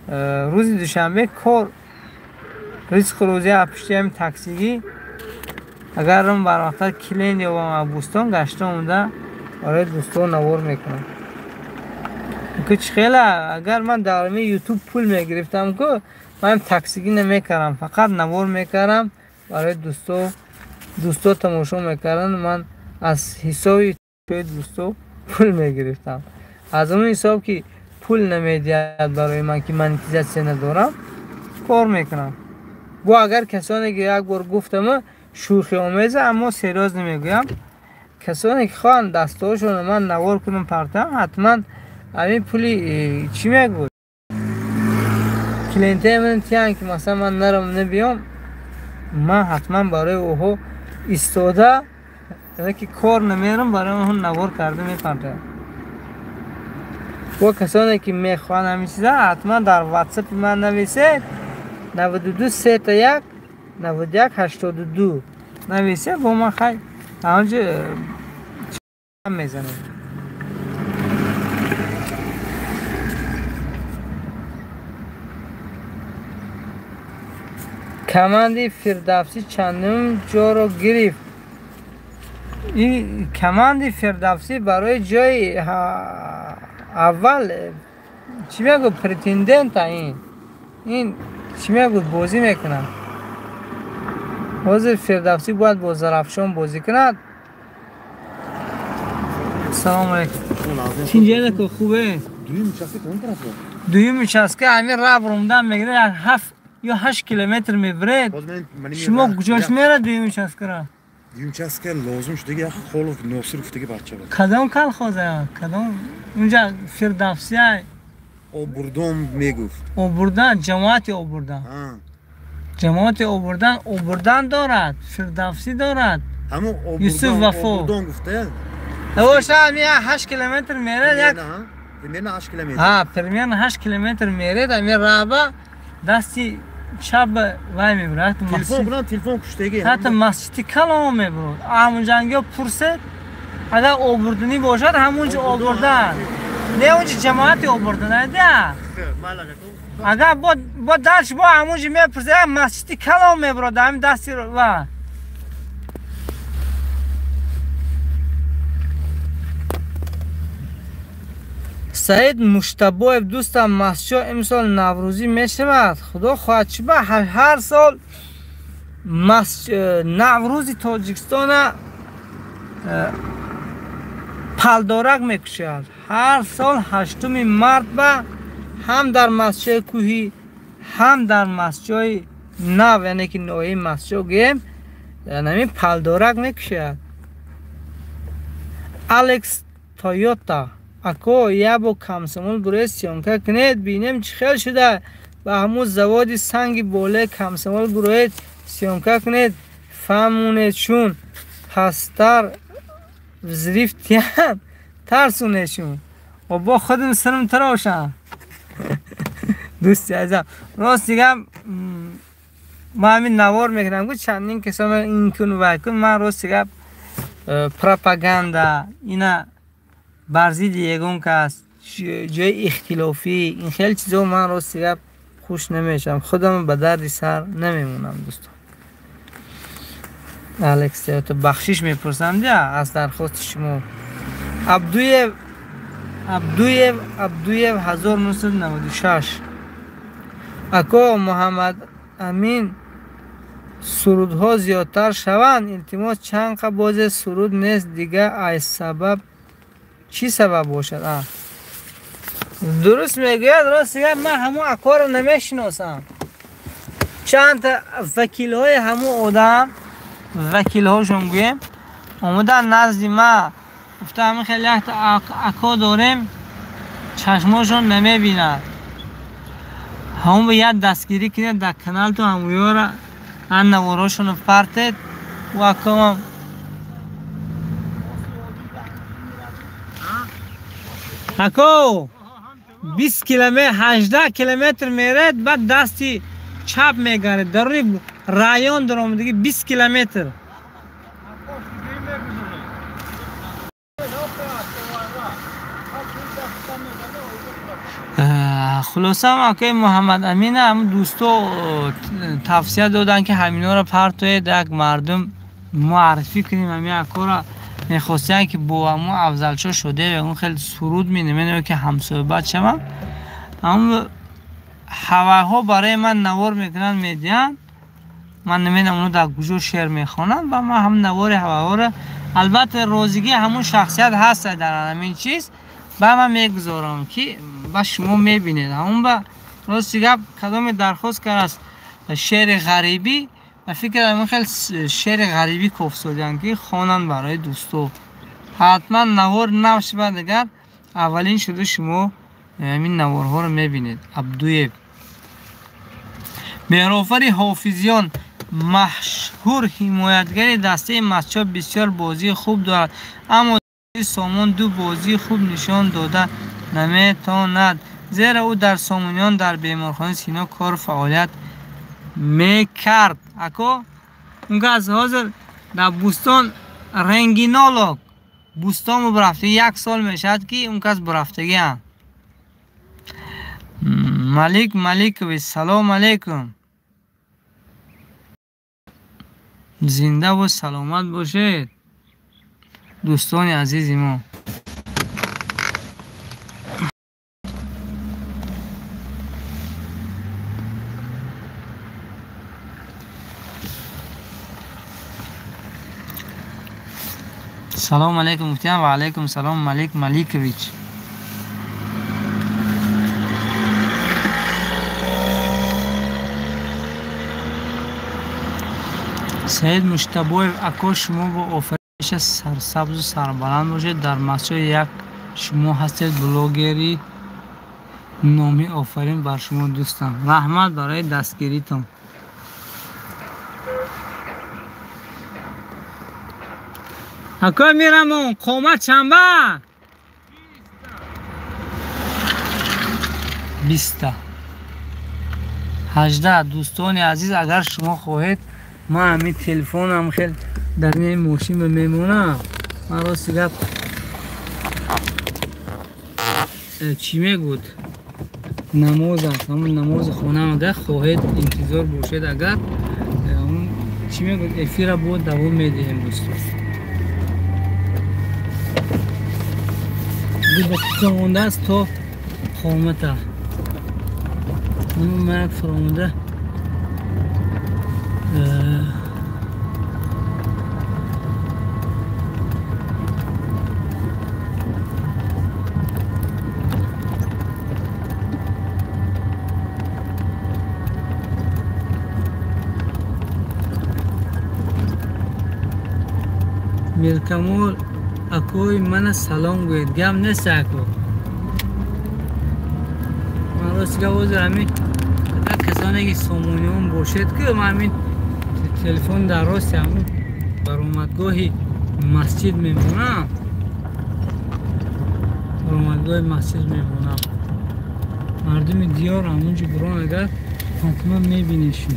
рӯзи душанбе кор ризқу рӯзӣ аз пушти ҳамин таксигӣ, агарам барвақттар клиент ёбам аз Бӯстон гашта омада барои дӯстон навор мекунам. Ки чӣ хела, агар ман дар ҳамин ютуб пул мегирифтам, ку ман таксигӣ намекардам, фақат навор мекардам барои дӯсто, дӯсто тамошо мекарданд, ман аз ҳисоби дӯсто пул мегирифтам. Аз он ҳисоб ки пул намедиҳад барои ман, ки монетизатсия надорам, кор мекунам. Бо агар касоне ки як бор гуфтам шӯхиомеза, аммо серьёз намегӯям, касоне ки хоҳанд дастҳояшонро ман навор кунам партам, ҳатман ҳамин пули чӣ мегӯд клиентаи ман тиян, ки масалан ман нарам набиём, ман ҳатман барои онҳо истода, ки кор намерам, барои онҳо навор карда мепартоям. Бо касоне ки мехоҳанд ҳамин чиза, ҳатман дар ватсапи ман нависед 92 31 91 82 нависед, бо ман хай ҳамонҷо мезанем. Команди Фирдавсӣ чандум ҷоро гирифт? Ин команди Фирдавсӣ барои ҷои аввал чӣ мегӯ претендента, ин чӣ мегӯ бозӣ мекунад. Ҳозир Фирдавсӣ бояд бо Зарафшон бозӣ кунад. Салом алейкум. Чинҷенако хубе? Дуюм участка ҳамин раб румдан мегирад, 7 ё 8 километр мебаред. Шумо куҷош мерад дуюм участкара? Дуюм участка лозим шудаги як Холов Носир гуфтаги бача буд. Кадом колхоза? Кадом? Унҷа Фирдавсия? Обурдон мегуфт. Обурдан, ҷамоати Обурдан. Ҷамоати Обурдан, Обурдан дорад, Фирдавсӣ дорад. Ҳамон Юсуф Вафо. Обурдон гуфта? Оша ҳамин 8 километр мерад як. Примерно 8 километр. Ҳа, примерно 8 километр мерад, ҳамин раба дасти чап вай мебурад. Телефон кунам, телефон куштаги. Ҳатто масҷиди калон мебурад. Ҳамонҷангиҳо пурсед, агар обурдунӣ бошад, ҳамонҷо обурдан. Не, онҷо ҷамоати обурдан айда. Агар бо дарш бо ҳамонҷо мепурсед, масҷиди калон мебурад, ҳамин дасти ва. Саид Муштабоев дӯстам, Мастчоҳ имсол наврӯзӣ мешавад. Худо хоҳад, чӣ ба ҳар сол Наврӯзи Тоҷикистона палдорак мекушад. Ҳар сол 8 март ба ҳам дар Мастчои кӯҳӣ, ҳам дар Мастчои нав, яъне ки ноҳияи Мастчоҳ гӯем, ҳамин палдорак мекушад. Алекс Тойота ако ябо Комсомол буроед съёмка кунед, бинем чӣ хел шуда. Ба ҳамун заводи санги болаи Комсомол буроед съёмка кунед, фаҳмонед шун пасттар взрив тиян тарсонед шун. Бо худам сирм тарошам. Дӯсти азизам, рост дигам ман ҳамин навор мекунам, гу чандин касо ин кун вай кун, ман рост дигам пропаганда ина бар зидди ягон кас, ҷои ихтилофӣ, ин хеле чизо ман рости гап хуш намешавам, худам ба дарди сар намемонам. Дӯстон, Алекс Тойота, бахшиш мепурсам дия аз дархости шумо. Абдуев Абдуев Абдуев 1996 ако Муҳаммад Амин сурудҳо зиёдтар шаванд, илтимос, чанд қа бозе суруд нест дига, ай сабаб чӣ сабаб бошад? Дуруст мегӯяд, рост гап, ман ҳамун акоро намешиносам. Чандта вакилҳои ҳамун одам, вакилҳошон гӯем, омадан назди ма, гуфта ҳамин хеле якта ако дорем, чашмошон намебинад, ҳамун ба як дастгирӣ кунед дар каналту, ҳамуёра ан наворошоно партед. Ӯ акомам ако 20 километр, 18 километр меред, баъд дасти чап мегаред, даруни район даромадагӣ 20 километр. Хулосам акои Муҳаммад Амина ҳамун дӯсто тавсия доданд, ки ҳаминҳоро партоед, як мардум муаррифӣ кунем. Ҳамин акора мехостиянд, ки бо ҳамун Афзалшо шуда он хеле суруд менамедам, ки ҳамсӯҳбат шавам. Ҳамун ҳавайҳо барои ман навор мекунанд, медиҳанд, ман намедонам оно дар куҷо шеър мехонанд, ва ман ҳам навори ҳавайҳоро, албатта розигии ҳамун шахсият ҳаст дар ҳамин чиз, ба ман мегузорам, ки ба шумо мебинед. Ҳамун ба рости гап кадоме дархост кардааст шеъри ғарибӣ, ба фикр ҳамин хел шеъри ғарибӣ кофсодиям, ки хонанд барои дӯсто. Ҳатман навор нав шавад, агар аввалин шуда шумо ҳамин наворҳоро мебинед. Абдуев Меҳрофари Ҳофизиён машҳур ҳимоятгари дастаи Мастчоҳ бисёр бозии хуб дорад, аммо Сомон ду бозии хуб нишон дода наметавонад, зеро ӯ дар Сомониён дар беморхонаи Сино кору фаъолият мекард. Ако он кас ҳозир дар Бӯстон рентгенолог, Бӯстон бурафтагӣ, як сол мешавад, ки он кас бурафтагиам. Малик Маликович, салом алейкум, зиндаву саломат бошед дӯстони азизи мо. Салом алейкум гуфтиям, ва алейкум салом Малик Маликович. Саид Муштабоев ако шумо бо офариша сарсабзу сарбаланд бошед. Дар Мастчоҳ як шумо ҳастед блогери номи, офарин бар шумо дӯстам, раҳмат барои дастгиритон. Ако Мирамон, қомат чанба? 20 18. Дӯстони азиз, агар шумо хоҳед, ман ҳамин телефонам хел дар ин мошин мемонам. Ман рости гап чӣ мегӯд, намоз аст, ҳамун намози хонаам, агар хоҳед интизор бошед, агар чӣ мегӯд, эфира бо давом медиҳем дӯстон. Ду дақиқа мондааст то қомата. Ман фуромада Миркамол акои мана салом гӯед. Гап нест ако. Ман рост гап ҳозир ҳамин қадар касоне ки сомониён бошед, ки ман ҳамин телефон дар рости ҳамун баромадгоҳи масҷид мемонам. Баромадгоҳи масҷид мемонам. Мардуми диёр ҳамунҷо бурон агар ҳатман мебинешон.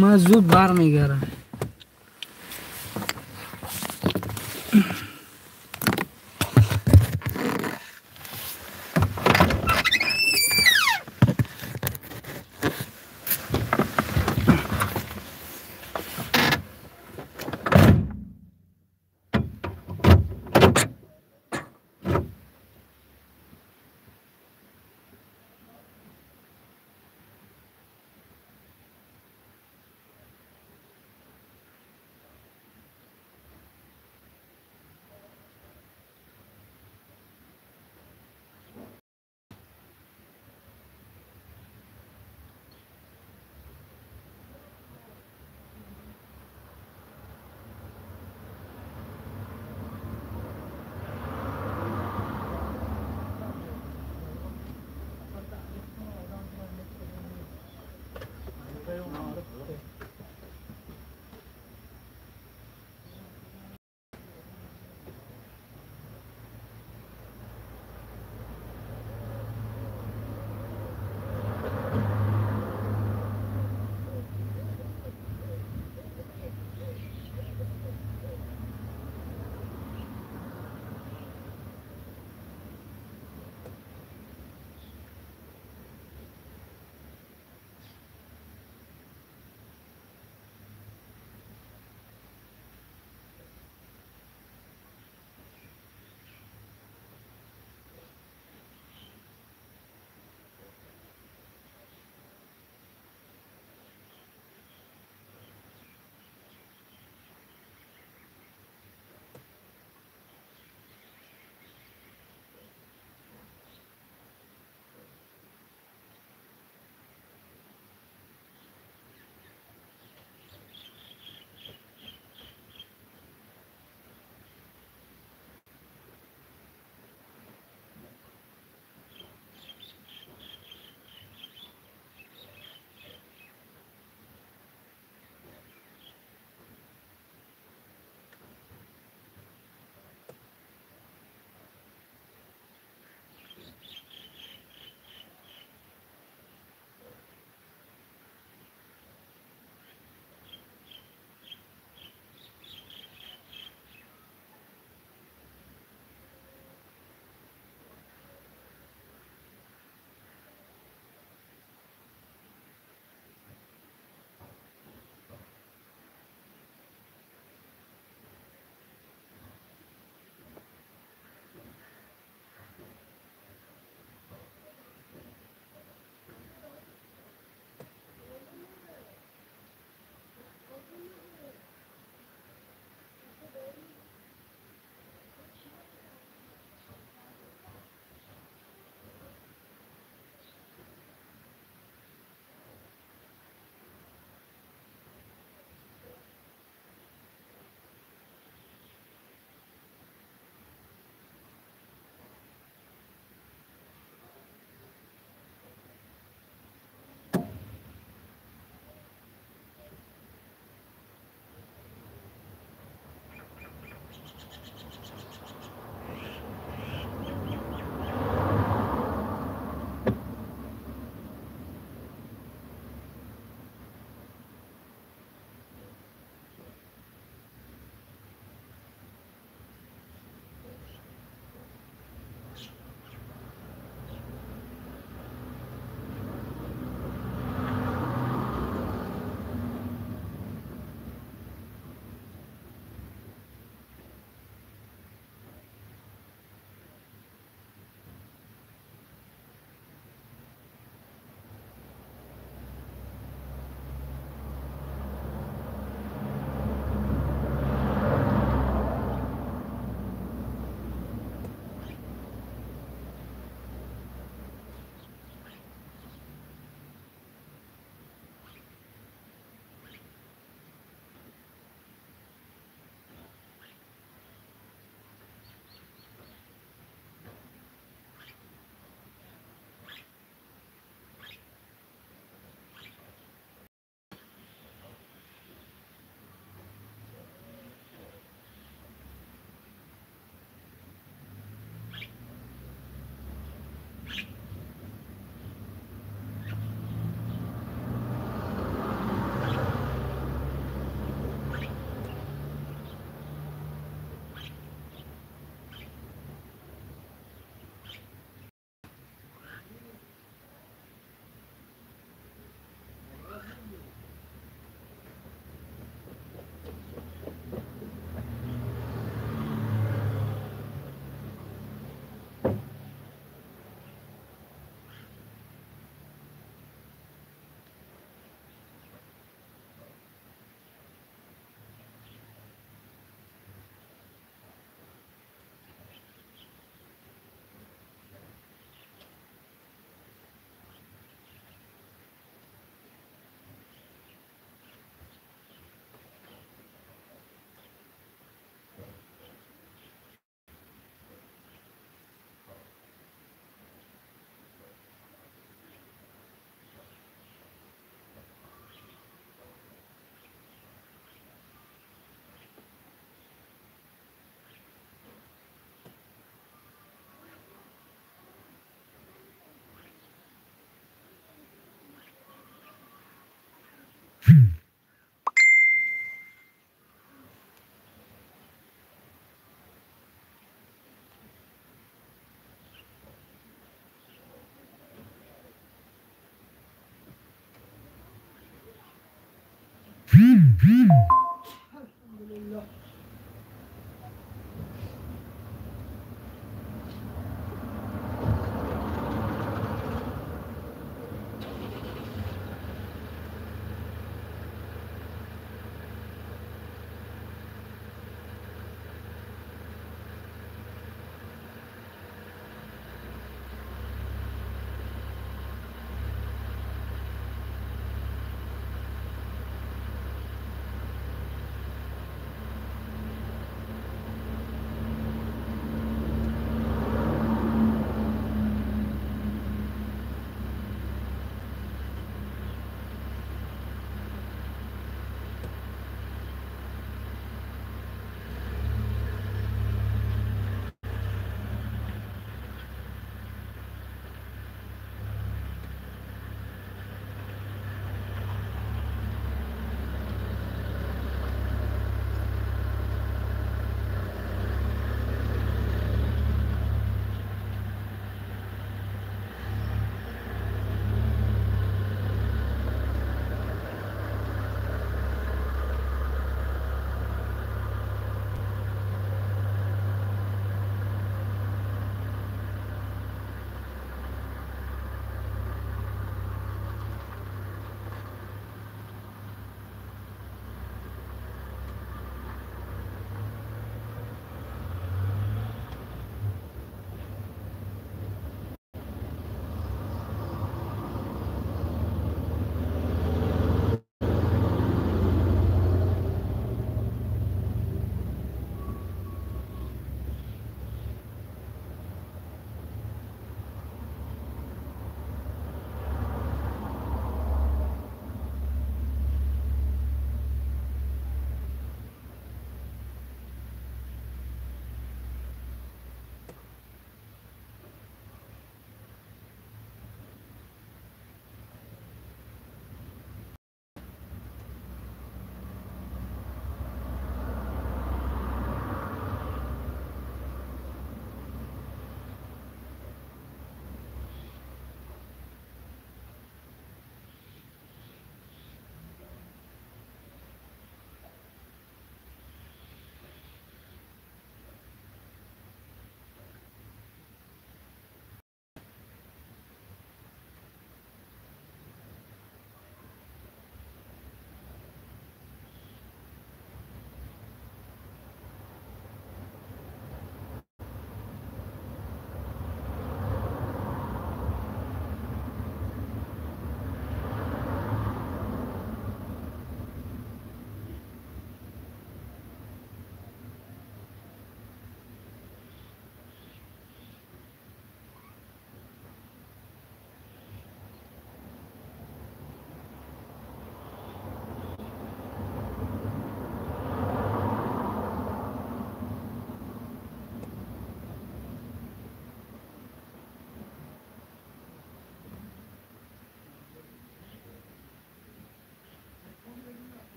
Ман зуд бармегардам.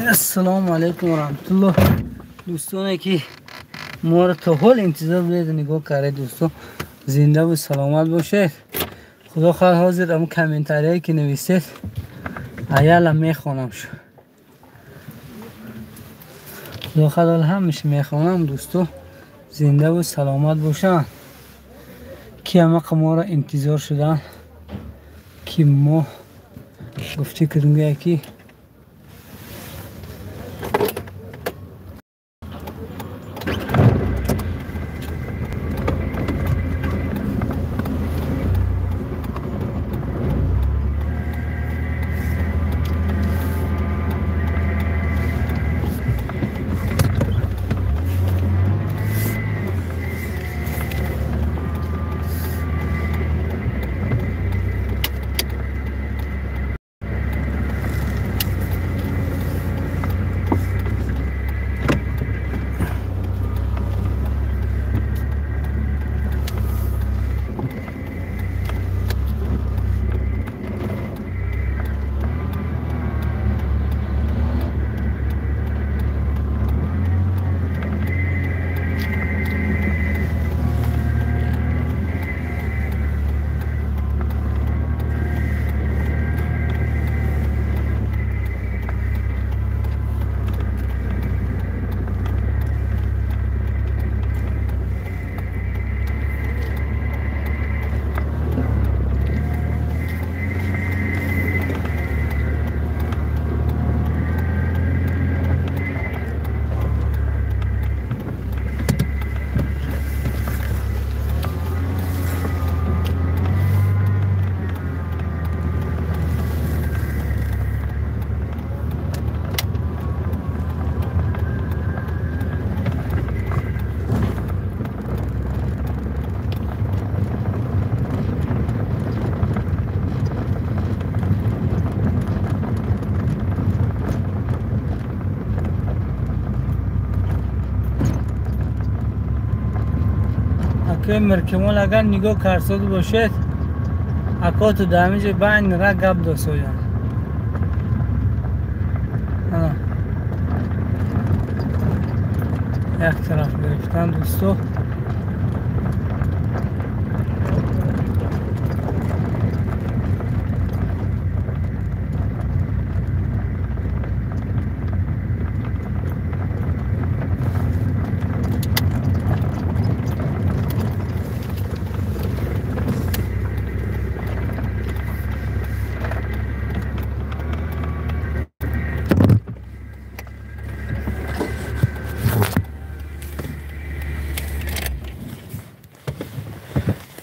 Ассалому алайкум ва раҳматуллоҳ. Дӯстоне ки моро то ҳол интизор будед, нигоҳ кардед, дӯстон зинда ва саломат бошед. Худо хоҳад ҳозир ҳамон комментарияе ки нависед аяла мехонам. Худо хоҳад ҳамаш мехонам. Дӯстон зинда ва саломат бошанд, ки ҳамақа моро интизор шуданд, ки мо гуфтӣ кардем ки Миркамол агар нигоҳ карсод бошед, акоту дамиҷа байн ра гап досоян. Як тараф гирифтан дӯсто.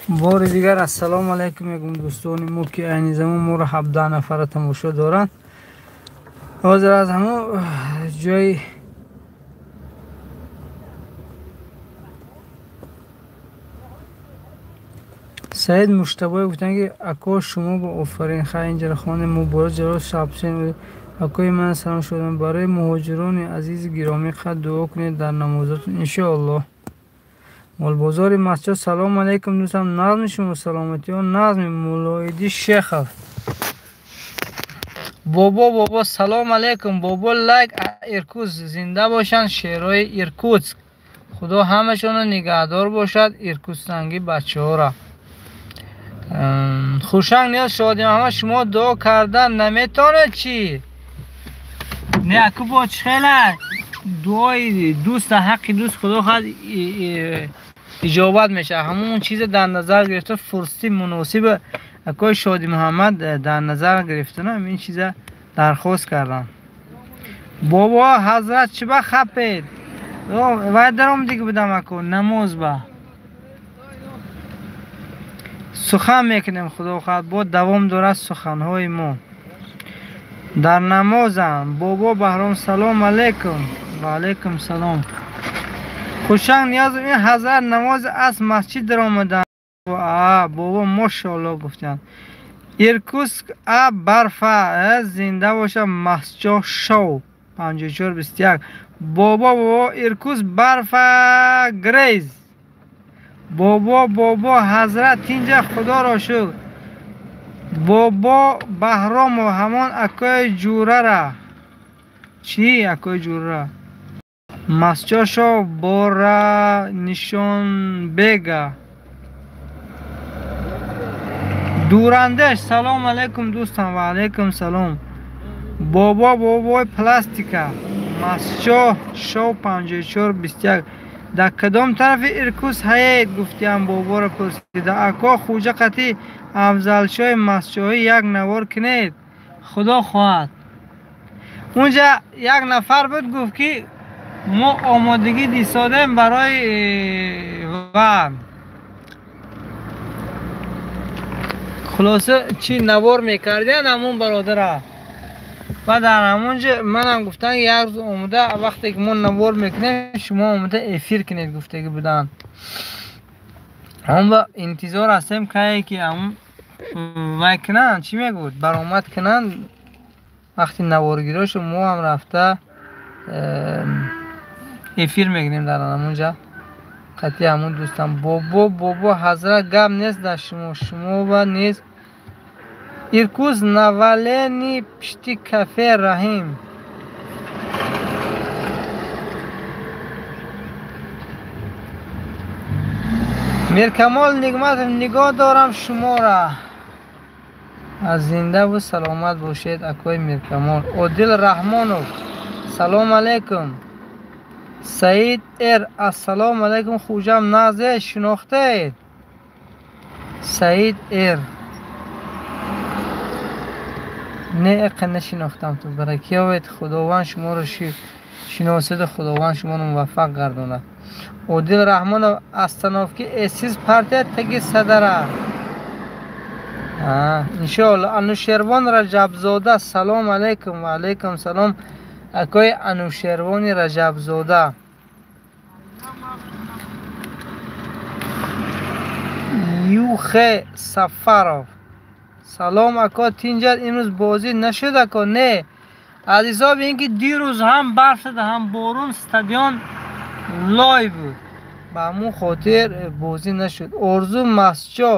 Бори дигар ассалому алайкум мегӯм дӯстони мо, ки айни замон моро 17 нафара тамошо доранд. Ҳозир аз ҳамон ҷои Саид Муштабоев гуфтанд, ки ако шумо бо офарин хай инҷара хони муборак ҷалол шабсен акои ман салом шудам. Барои муҳоҷирони азизи гиромӣ қад дуо кунед дар намозотон иншоаллоҳ. Молбозори масҷид салом алейкум дӯстам, назми шумо саломатиҳо, назми Мулоиди Шехов. Бобо бобо салом алейкум бобо, лайк Иркутск, зинда бошанд шерои Иркутск. Худо ҳамашонро нигаҳдор бошад, иркутстанги бачаҳоро. Хушанг ниёз шодим ҳама шумо дуо кардан наметавонед чӣ? Не аку бо чӣ хела дуои дӯст ҳаққи дӯст худо хоҳад иҷобат мешавад. Ҳамон чизе дар назар гирифта, фурсати муносиб акои Шоди Муҳаммад дар назар гирифтана ин чиза дархост кардам. Бобо ҳазрат чӣ ба хапед? Вай даром дига будам ако намоз ба. Сухан мекунем, худо хоҳад, бо давом дорад суханҳои мо. Дар намозам. Бобо Баҳром, салом алейкум. Ва алейкум салом. Хушанг Ниёзов, ин ҳазрат намози аз масҷид даромаданд. Бобо мошоалло гуфтанд. Иркутск а барфа, зинда боша Масҷо шоу 5421. Бобо бобо Иркутск барфа грейз. Бобо бобо ҳазрат тинҷа, худоро шукр. Бобо Баҳромов, ҳамон акои ҷурара. Чӣ акои ҷурара? Масҷо шоу бора Нишонбега. Дурандеш, салом алейкум дӯстам. Ва алейкум салом. Бобо бобои пластика. Масҷо шоу 5421. Дар кадом тарафи Иркутск ҳаед гуфтиам, боборо пурсида. Ако Хуҷа қати Афзалшоҳи Масҷоҳӣ як навор кунед, худо хоҳад. Унҷа як нафар буд, гуфт ки мо омодагӣ дисодем барои ва хулоса чӣ навор мекардиан ҳамон бародара. Ва дар ҳамонҷа манам гуфтан як рӯз омода, вақте ки мо навор мекунем шумо омода эфир кунед гуфтагӣ буданд. Ҳам ба интизор ҳастем кае ки ҳамон вай кунанд, чӣ мегӯд, баромад кунанд. Вақти наворгирошу мо ҳам рафта эфир мекунем дар ҳамонҷа қатъи ҳамон дӯстам. Бобо бобо ҳазрат, гап нест дар шумо, шумо ба нест. Иркутск навалени пишти кафе Раҳим. Миркамол Нигматов, нигоҳ дорам шуморо. Аз зиндаву саломат бошед акои Миркамол. Одил Раҳмонов, салом алейкум. Саид Р, ассалому алейкум. Хуҷам назе шинохтаед? Саид Р. Не, эқа нашинохтам ту. Баракиёвед, Худованд шуморо шиносида, Худованд шуморо муваффақ гардонад. Одил Раҳмонов, остановки эсиз партия таги садара. Иншоалло. Анушервон Раҷабзода, салом алейкум. Ва алейкум салом акои Анушервони Раҷабзода. Юхе Сафаров, салом ако, тинҷат имрӯз бозӣ нашуд ако? Не, аз ҳисоби ин ки дирӯз ҳам барф шуда ҳам борон, стадион лой буд, ба ҳамон хотир бозӣ нашуд. Орзу Масҷо,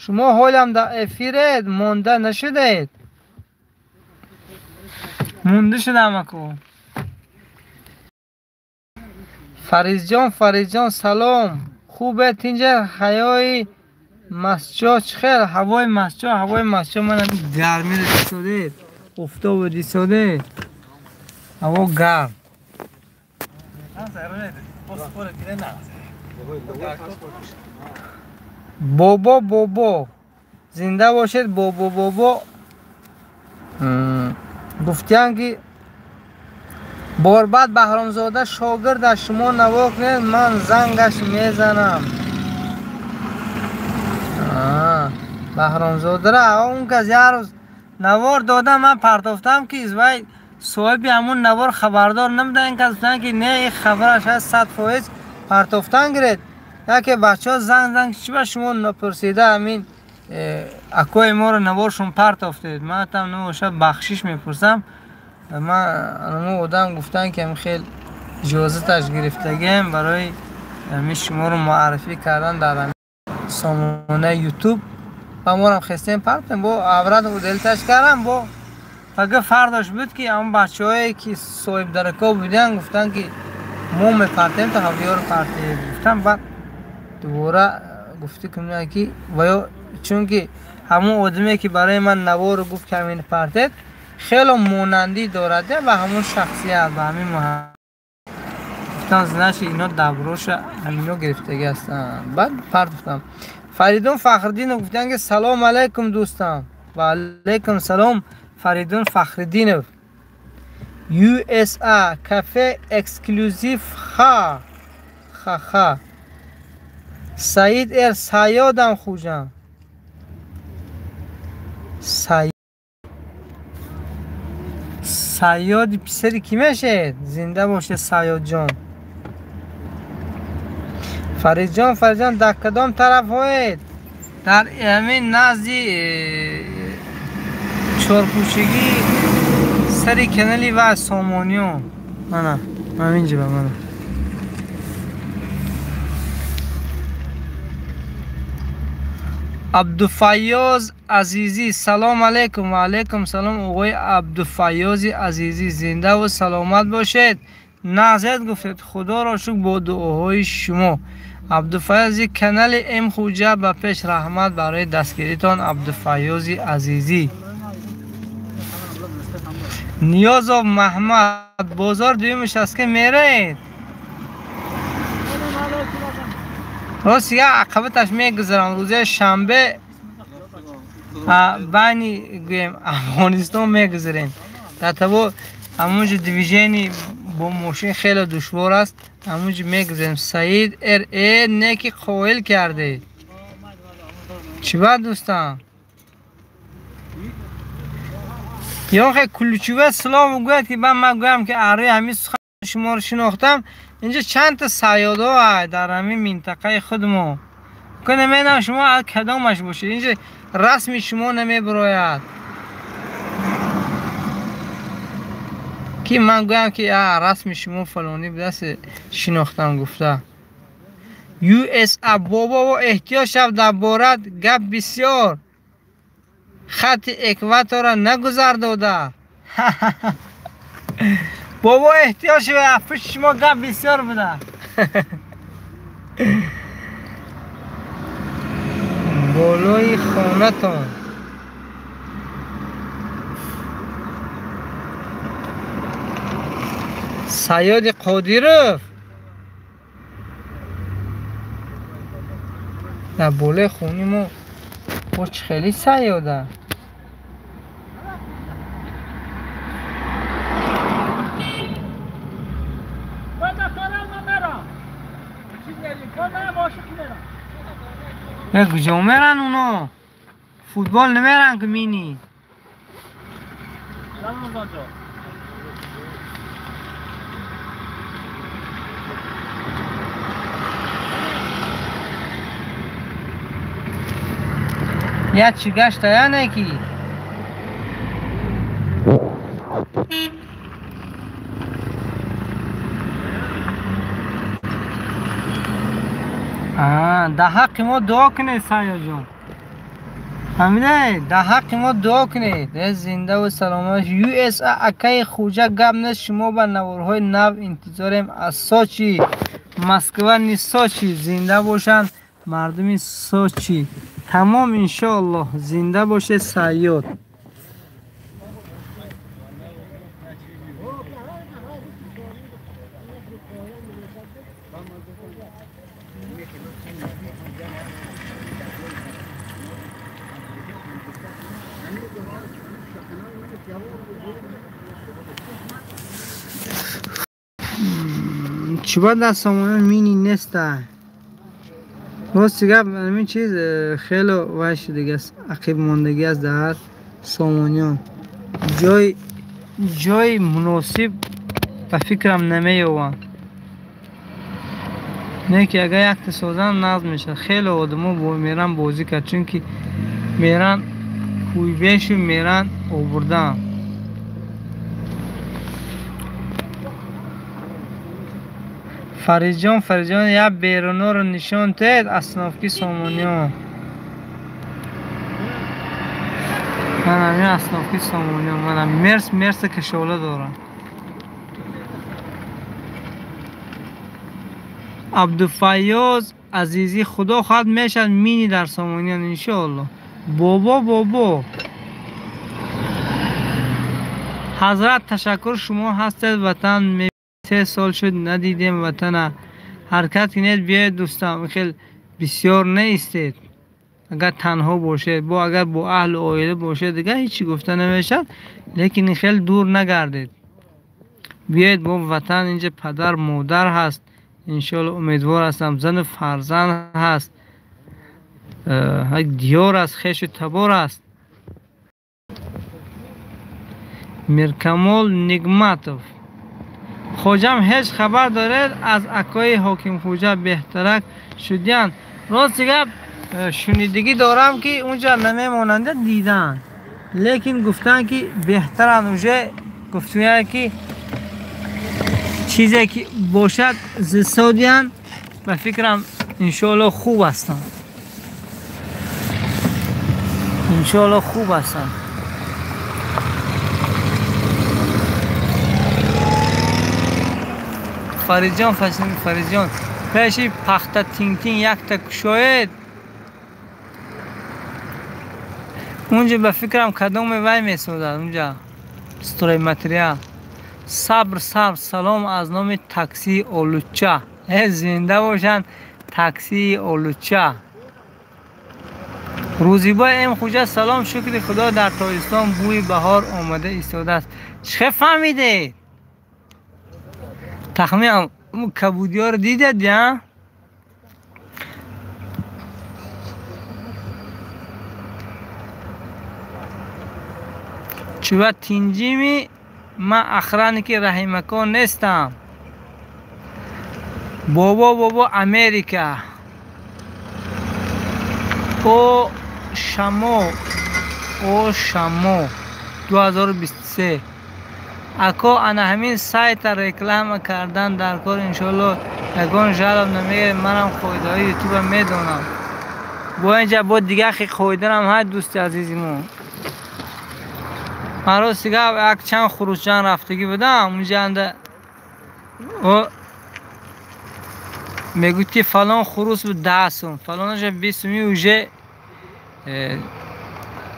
шумо ҳолам дар эфиред, монда нашудаед? Монда шудам ако. Фаризҷон, Фаризҷон салом, хубе тинҷа? Ҳаёи Масҷо чӣ хел? Ҳавои Масҷо, ҳавои Масҷо ман гармиро дисодед, офтобро дисодед, ҳаво гарм. Бобо бобо зинда бошед. Бобо бобо гуфтиян ки Борбад Баҳромзода шогирда, шумо наво кунед, ман зангаш мезанам. Баҳромзодара он кас як рӯз навор додам, ман партофтам ки вай соҳиби ҳамун навор хабардор набуда. Ин кас гуфтанд ки не, ин хабараш ҳаст 100% партофтан гиред. Яке бачаҳо занг занг чӣ ба шумо напурсида ҳамин акои моро наворшон партофтед. Ман там набошад бахшиш мепурсам. Ман ҳамон одам гуфтанд ки ҳамин хел иҷозаташ гирифтагием барои ҳамин шуморо муаррифӣ кардан дар ҳамин сомонаи ютуб. Ва морам хестем партем, бо аврат уделташ кардам. Бо фақат фардош буд ки ҳамон бачаҳое ки соҳибдарако буданд гуфтанд ки мо мепартем, то ҳавиёро партем гуфтам. Баъд дубора гуфтӣ кунам ки ваё чунки ҳамон одаме ки барои ман наворо гуфт ки ҳамин партед, хело монандӣ дорад ба ҳамон шахсият, ба ҳамин гуфтам, значит ино даброша ҳамино гирифтагӣ ҳастанд. Баъд партофтам. Фаридун Фахриддинов гуфтанд ки салом алейкум дӯстам. Ва алейкум салом Фаридун Фахриддинов. USA кафе эксклюзив ха ха ха. Саид Эр, Саёдам Хуҷам. Сайёди писари кӣ мешед? Зинда бошед Сайёдҷон. Фаридҷон, Фаридҷон, дар кадом тарафҳоед? Дар ҳамин назди чорпӯшигӣ сари канали ва Сомониён. Мана, ҳаминҷа ба мана. Абдуфайёз Азизӣ, салом алейкум. Ва алейкум салом, оғои Абдуфайёзи Азизӣ, зиндаву саломат бошед. Нағзият гуфтед, худоро шукр бо дуоҳои шумо. Абдуфайёзи канали М Хуҷа ба пеш, раҳмат барои дастгиритон Абдуфайёзи Азизӣ. Ниёзов Маҳмад, бозор дуюмаш аст ки мераед? Рост як ақабаташ мегузарам. Рӯзаи шанбе байни гӯем Афғонистон мегузарем. Дар таво ҳамонҷо движени бо мошин хеле душвор аст, ҳамонҷо мегузарем. Саид р э не ки қоил кардед. Чӣ бад дӯстам? Ё хе ключеве слово гӯяд ки ман гӯям ки арои ҳамин сухан шуморо шинохтам. Инҷо чанд та сайёдо дар ҳамин минтақаи худмо. Ки намедонам шумо аз кадомаш бошед. Инҷо расми шумо намебарояд. Ки ман гӯям ки расми шумо фалонӣ будааст, шинохтам гуфта. USA бобо эҳтиёт шав, дар борат гап бисёр. Хати экватора нагузар дода. Бобо эҳтиёт шав, пушти шумо гап бисёр буда. Болои хонатон. Сайёди Қодиров дар болои хони мо бо чӣ хеле сайёда. Куҷо меран уно? Футбол намеран ки мини. Я чӣ гашта я не ки? Дар ҳаққи мо дуо кунед Сайёдҷон. Фаҳмидаед? Дар ҳаққи мо дуо кунед. Зиндаву саломат. USA акаи Хуҷа гап нест, шумо ба наворҳои нав интизорем аз Сочи. Москва ни Сочи. Зинда бошанд мардуми Сочи. Тамом иншоаллоҳ. Зинда бошед Сайёд. Чӣ бад дар Сомониён мини неста? Рости гап ҳамин чиз хеле вай шудагиаст, ақибмондагӣ аст дар Сомониён. Ҷои муносиб ба фикрам намеёбанд. Не ки агар якта созанд нағз мешавад. Хеле одамо меран бозӣ кард, чунки меран кӯйбешу меран обурдан. Фаридҷон, Фаридҷон, як беруноро нишон тед остановки Сомониён. Ман ҳамин остановки Сомониён, мана мерс, мерса кашола дорам. Абдуфайёз Азизӣ, худо хоҳад мешавад мини дар Сомониён иншоаллоҳ. Бобо, бобо. Ҳазрат, ташаккур, шумо ҳастед ватан. 3 сол шуд надидем ватана. Ҳаракат кунед, биёед дӯстам, хел бисёр наистед. Агар танҳо бошед, бо агар бо аҳлу оила бошед, дигар ҳеҷ чӣ гуфта намешавад, лекин хел дур нагардед. Биёед бо ватан, инҷа падар модар ҳаст, иншоаллоҳ умедвор ҳастам, зану фарзанд ҳаст, як диёр аст, хешу табор аст. Миркамол Нигматов. Хоҷам ҳеҷ хабар доред аз акои Ҳокимхӯҷа беҳтарак шудиян? Рости гап шунидагӣ дорам ки унҷа намемонанда дидан, лекин гуфтанд ки беҳтаранд, уже гуфтуянд ки чизе ки бошад зисодиян, ба фикрам иншоалло хуб ҳастанд, иншоалло хуб ҳастанд. Фаридҷон, Фаридҷон, пеши пахта тинг-тинг якта кушоед. Унҷа ба фикрам кадоме вай месозад, унҷа стройматериал. Сабр, сабр, салом аз номи таксии Олуча. Зинда бошанд таксии Олуча. Рӯзибой М Хуҷа, салом, шукри Худо дар Тоҷикистон бӯи баҳор омада истодааст. Чӣ фаҳмидед? Тахминам кабудиёро дидед, я? Чува тинҷими ман охранники Раҳимако нестам. Бобо, бобо, Америка. О шамо, о шамо 2023. Ако ана ҳамин сайта реклама кардан дар кор, иншоалло ягон жалоб намегирем. Манам қоидаҳои ютуба медонам. Бо инҷа бо дигар хи қоидарам ҳай, дӯсти азизи мо. Ман рости гап як чанд хурусҷан рафтагӣ будам, унҷа анда мегӯд ки фалон хурус буд 10 сум, фалонаша 20 суми, уже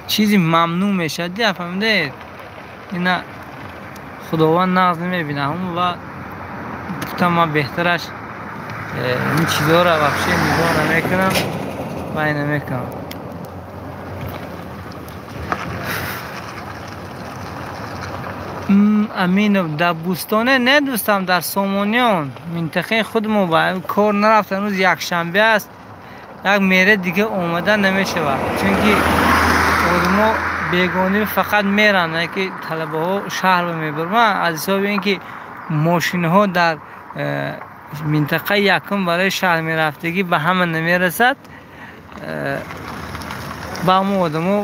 чизи мамнӯъ мешавад, дия фаҳмидед? Ина Худованд нағз намебинад. Ҳамон ва гуфтам ман беҳтараш ин чизҳоро вообще нигоҳ намекунам ва ин намекунам. Аминов дар Бӯстоне не дӯстам, дар Сомониён, минтақаи худмо ба кор нарафта, ҳанӯз якшанбе аст, як мере дига омада намешавад, чунки одамо бегонӣ фақат меранд, ки талабаҳо шаҳр мебурманд. Аз ҳисоби ин ки мошинҳо дар минтақаи якум барои шаҳр мерафтагӣ ба ҳама намерасад, ба ҳамон одамо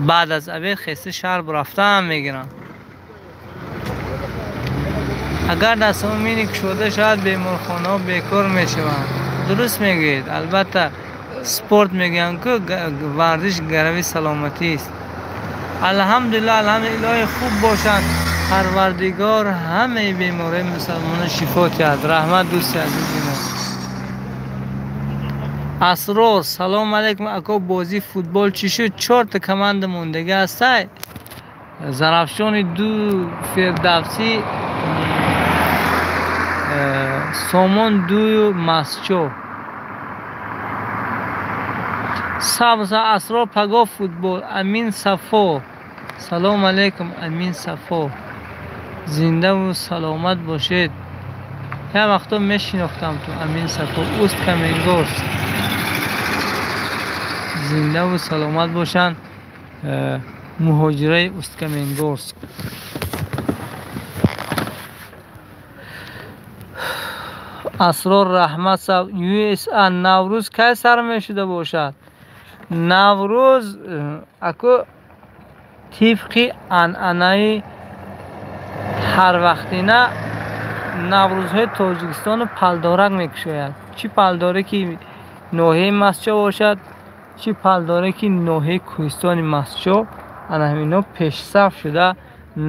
баъд аз обед хеста шаҳр рафтаам мегиранд. Агар дар Сомони кушода шавад, беморхонаҳо бекор мешаванд. Дуруст мегӯед, албатта спорт мегӯянд ку варзиш гарави саломатист. Алҳамдулиллаҳ, алҳамдулиллаҳ, хуб бошанд. Парвардигор ҳамаи беморои мусалмонро шифо диҳад. Раҳмат дӯсти азизи мо. Асрор, салом алейкум ако, бозии футбол чӣ шуд? 4 та команда мондагӣ ҳастай. Зарафшони 2, Фирдавсӣ, Сомон 2, Масчо. Сабз Асрор, паго футбол. Амин Сафо, салом алейкум Амин Сафо, зиндаву саломат бошед. Як вақто мешинохтам ту Амин Сафо, Уст Каменгорск. Зиндаву саломат бошанд муҳоҷираи Уст-Каменгорск. Асрор Раҳмат, USA, Наврӯз кай сар мешуда бошад? Наврӯз ако тибқи анъанаи ҳарвақтина наврӯзҳои Тоҷикистону палдорак мекушояд. Чӣ палдоре ки ноҳияи Масчо бошад, чӣ палдоре ки ноҳияи кӯҳистони Масчо, ана ҳамино пешсаф шуда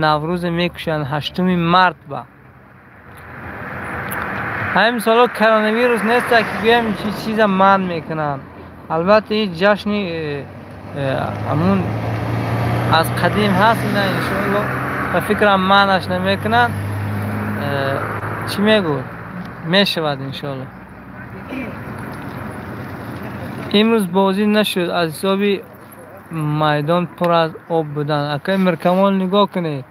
наврӯзе мекушоянд 8 март ба. Ҳамин мисолҳо коронавирус нест, ки гӯям чи чиза манъ мекунанд. Албатта ин ҷашни ҳамун аз қадим ҳаст, ина иншоалло ба фикрам манъаш намекунанд. Чӣ мегӯд? Мешавад иншоалло. Имрӯз бозӣ нашуд аз ҳисоби майдон пур аз об будан. Акай Миркамол нигоҳ кунед.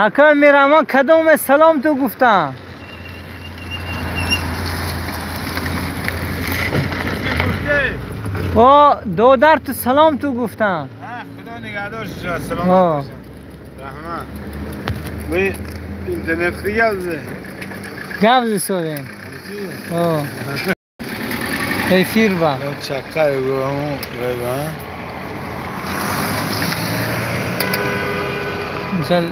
Акай Мирамон, кадоме салом ту гуфтам? О, додар ту салом ту гуфтам. Худо нигаҳдор шуд. Салом. Раҳмат. Ми интернет гавзе. Гавзе содем. О. Эфир ба. Чакай гум ва. Мисал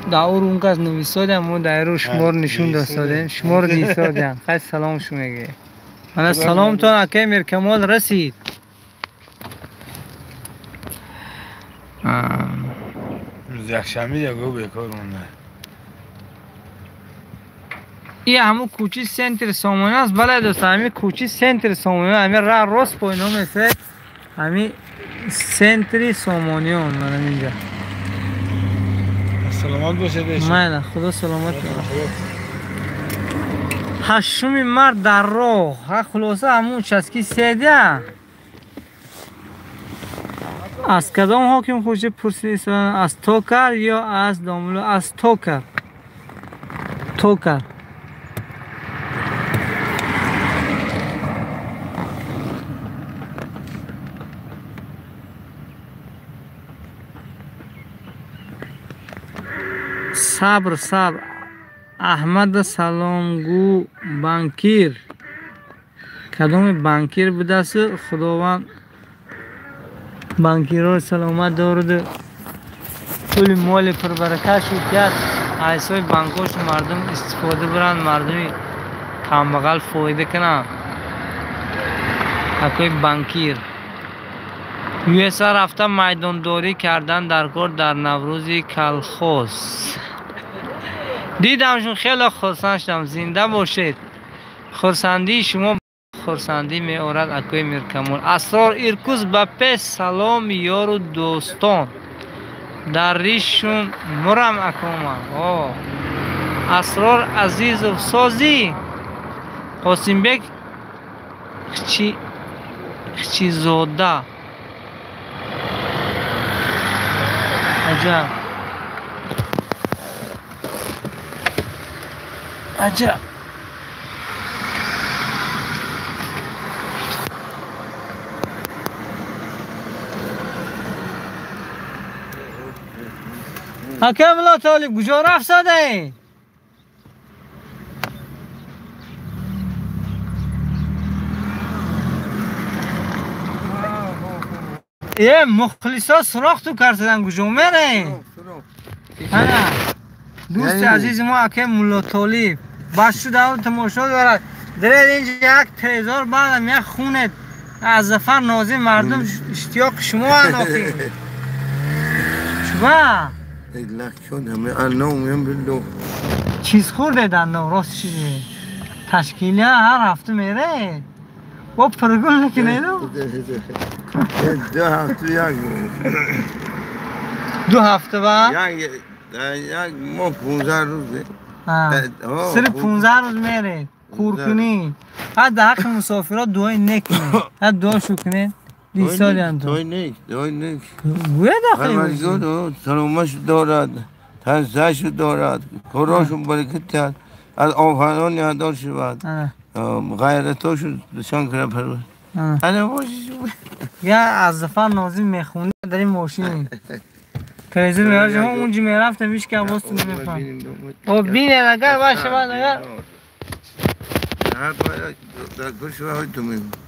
даур ункас нависодам, мо дайру шумор нишон додем, шумор дисодам. Хай салом шу меге. Ана саломтон акай Миркамол расид. Якшанбе яго бекор монда. И ҳамун кӯчи центри Сомона аст. Бале дӯстон, ҳамин кӯчи центри Сомона, ҳамин раҳ рост поино мефиред, ҳамин центри Сомониён манам инҷа. Саломат бошед. Майла, Худо саломат бошад. 8 март дар роҳ. Ха хулоса ҳамун участки седя. Аз кадом ҳоким хуршед пурсидед? Аз Токар ё аз Домулло? Аз Токар. Токар. Сабр, сабр. Аҳмад саломгӯ банкир. Кадоми банкир будааст? Худованд банкирро саломат дораду пули моли пурбаракат шуд ки ҳисоби банкҳошу мардум истифода баранд, мардуми камбағал фоида кунанд. Акои банкир. USA рафта майдондорӣ кардан дар кор дар Наврӯзи калхоз. Дидамшон, хеле хурсанд шудам. Зинда бошед. Хурсандии шумо хурсандӣ меорад акои Миркамол. Асрор Иркус ба пеш салом ёру дӯстон. Дар ришшун мурам акома. О. Асрор Азизов созӣ. Қосимбек Хчизода. Аҷаб. Аҷаб. Акай Мулло Толиб куҷо рафт содаед? Е, мухлисо суроғ ту кардадан куҷо мераед? Ана дӯсти азизи мо акай Мулло Толиб бас шуда тамошо дорад. Диред инҷа як трезор баъдам як хунет аз Зафар Нозим мардум иштиёқи шумо анд охи. Чуба? Чиз хӯрдед анно рост чизе? Ташкилия ҳар ҳафта меред? Бо пургул накунеду? 2 ҳафта як. 2 ҳафта ба? Як моҳ 15 рӯз. Сири 15 рӯз меред. Кӯркунӣ. Ҳад дар ҳаққи мусофирот дуои некунед. Ҳад дуошу кунед. Дуои нек, дуои нек. Гӯяд охир. Саломатш дорад, тансашу дорад, корошу баракат диҳад, аз офарон нигаҳдор шавад, ғайратошу нишон кунад парвар. Я аз Зафар Нозим мехонда дар ин мошин. Телевизор меёшт, унҷи мерафтам, ҳеч кас боз намефаҳмид. О, бинед агар бошавад агар.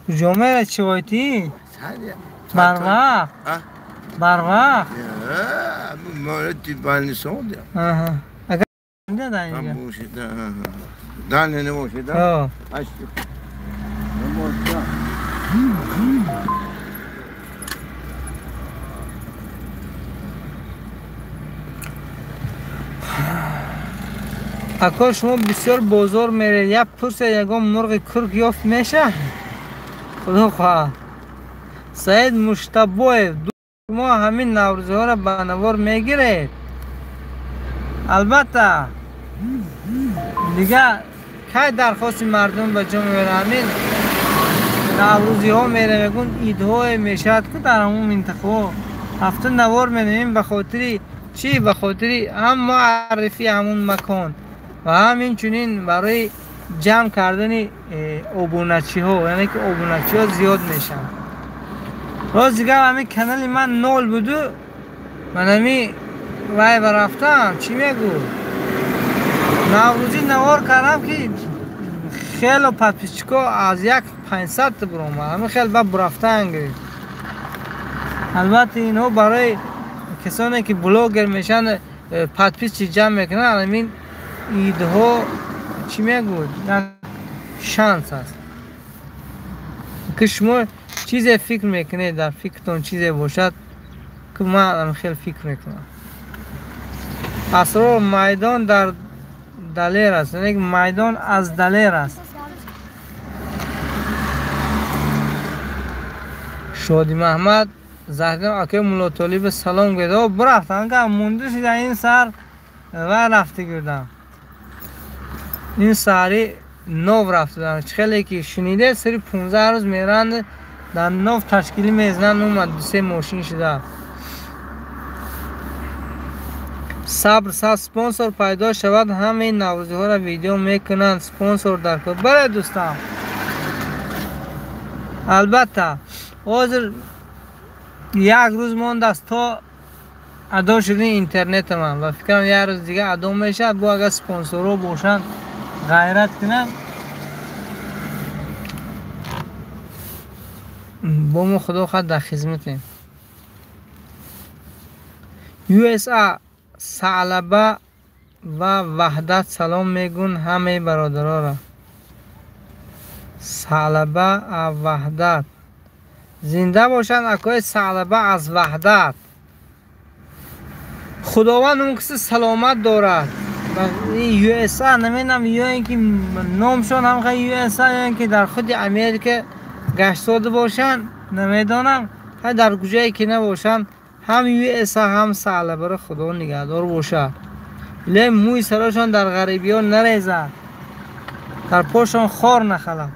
Куҷо мерад чивойтӣ? Барвақт? Барвақт? Агар дар инҷа. Ако шумо бисёр бозор меред, як пурсед ягон мурғи курк ёфт мешавад? Худо хоҳад. Саид Муштабоев, шумо ҳамин наврӯзиҳоро ба навор мегиред? Албатта. Дигар кай дархости мардум ба ҷо меорад? Ҳамин наврӯзиҳо мерем, ягон идҳое мешавад ку дар ҳамон минтақаҳо ҳафта навор менавем ба хотири чӣ? Ба хотири ҳам муаррифии ҳамон макон ва ҳам инчунин барои ҷамъ кардани обуначиҳо, яъне ки обуначиҳо зиёд мешаванд. Рост дигар ҳамин канали ман нол буду, ман ҳамин вай ба рафтам, чӣ мегӯ, наврӯзӣ навор кардам ки хело подписчико аз 1500 биромад, ҳамин хел ба бурафтан гирифт. Албатта инҳо барои касоне ки блогер мешаванд, подписчик ҷамъ мекунанд, ҳамин идҳо чӣ мегӯд, як шанс аст ки шумо чизе фикр мекунед, дар фикртон чизе бошад ки ман хел фикр мекунам. Асрор майдон дар далер аст, яъне майдон аз далер аст. Шоди Маҳмад Заҳидин акаи Муллотолиб салом гӯяд. О, бурафтам, монда шуда ин сар ва рафта гирдам. Ин сари нов рафтадам. Чӣ хеле ки шуниде, сари 15 рӯз меранд, дар нов ташкилӣ мезананд, омад 2-3 мошин шуда. Сабр сабр, спонсор пайдо шавад, ҳамаи наврӯзиҳоро видео мекунанд, спонсор дар кор. Бале дӯстам, албатта ҳозир як рӯз мондааст то адо шудани интернета ман ва фикрам як рӯз дига адо мешавад. Бо агар спонсорҳо бошанд, ғайрат кунанд, бо мо худо хоҳад дар хизматем. USA Саълаба ва Ваҳдат салом мегӯн ҳамаи бародароро. Саълаба Ваҳдат зинда бошанд акои Саълаба аз Ваҳдат. Худованд он киси саломат дорад. USA намедонам, ё ин ки номшон ҳам USA ё ин ки дар худи Америка гаштзода бошанд, намедонам. Дар куҷое ки набошанд, ҳам USA ҳам Саълабаро Худо нигаҳдор бошад. Илоҳи мӯи сарошон дар ғарибиён нарезад, дар пошон хор нахалад.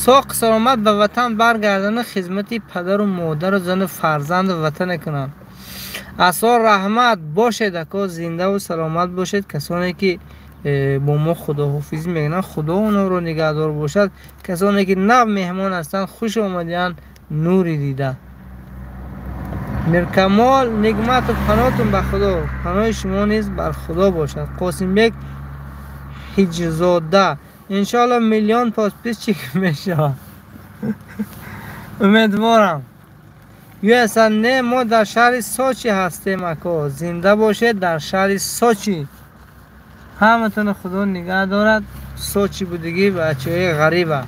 Соқ саломат ба ватан баргардана, хизмати падару модару зану фарзанду ватана кунанд. Асор раҳмат бошед ако, зиндаву саломат бошед. Касоне ки бо мо худоҳофизӣ мекунанд, Худо онҳоро нигаҳдор бошад. Касоне ки нав меҳмон ҳастанд, хуш омадианд, нури дида. Миркамол Нигматов, паноҳтон ба Худо, паноҳи шумо низ бар Худо бошад. Қосимбек Ҳиҷзода, иншоалло миллион подписчик мешавад, умедворам. USA не, мо дар шаҳри Сочи ҳастем ако, зинда бошед дар шаҳри Сочи. Ҳаматонро Худо нигаҳ дорад. Сочи будагӣ бачаҳои ғариба.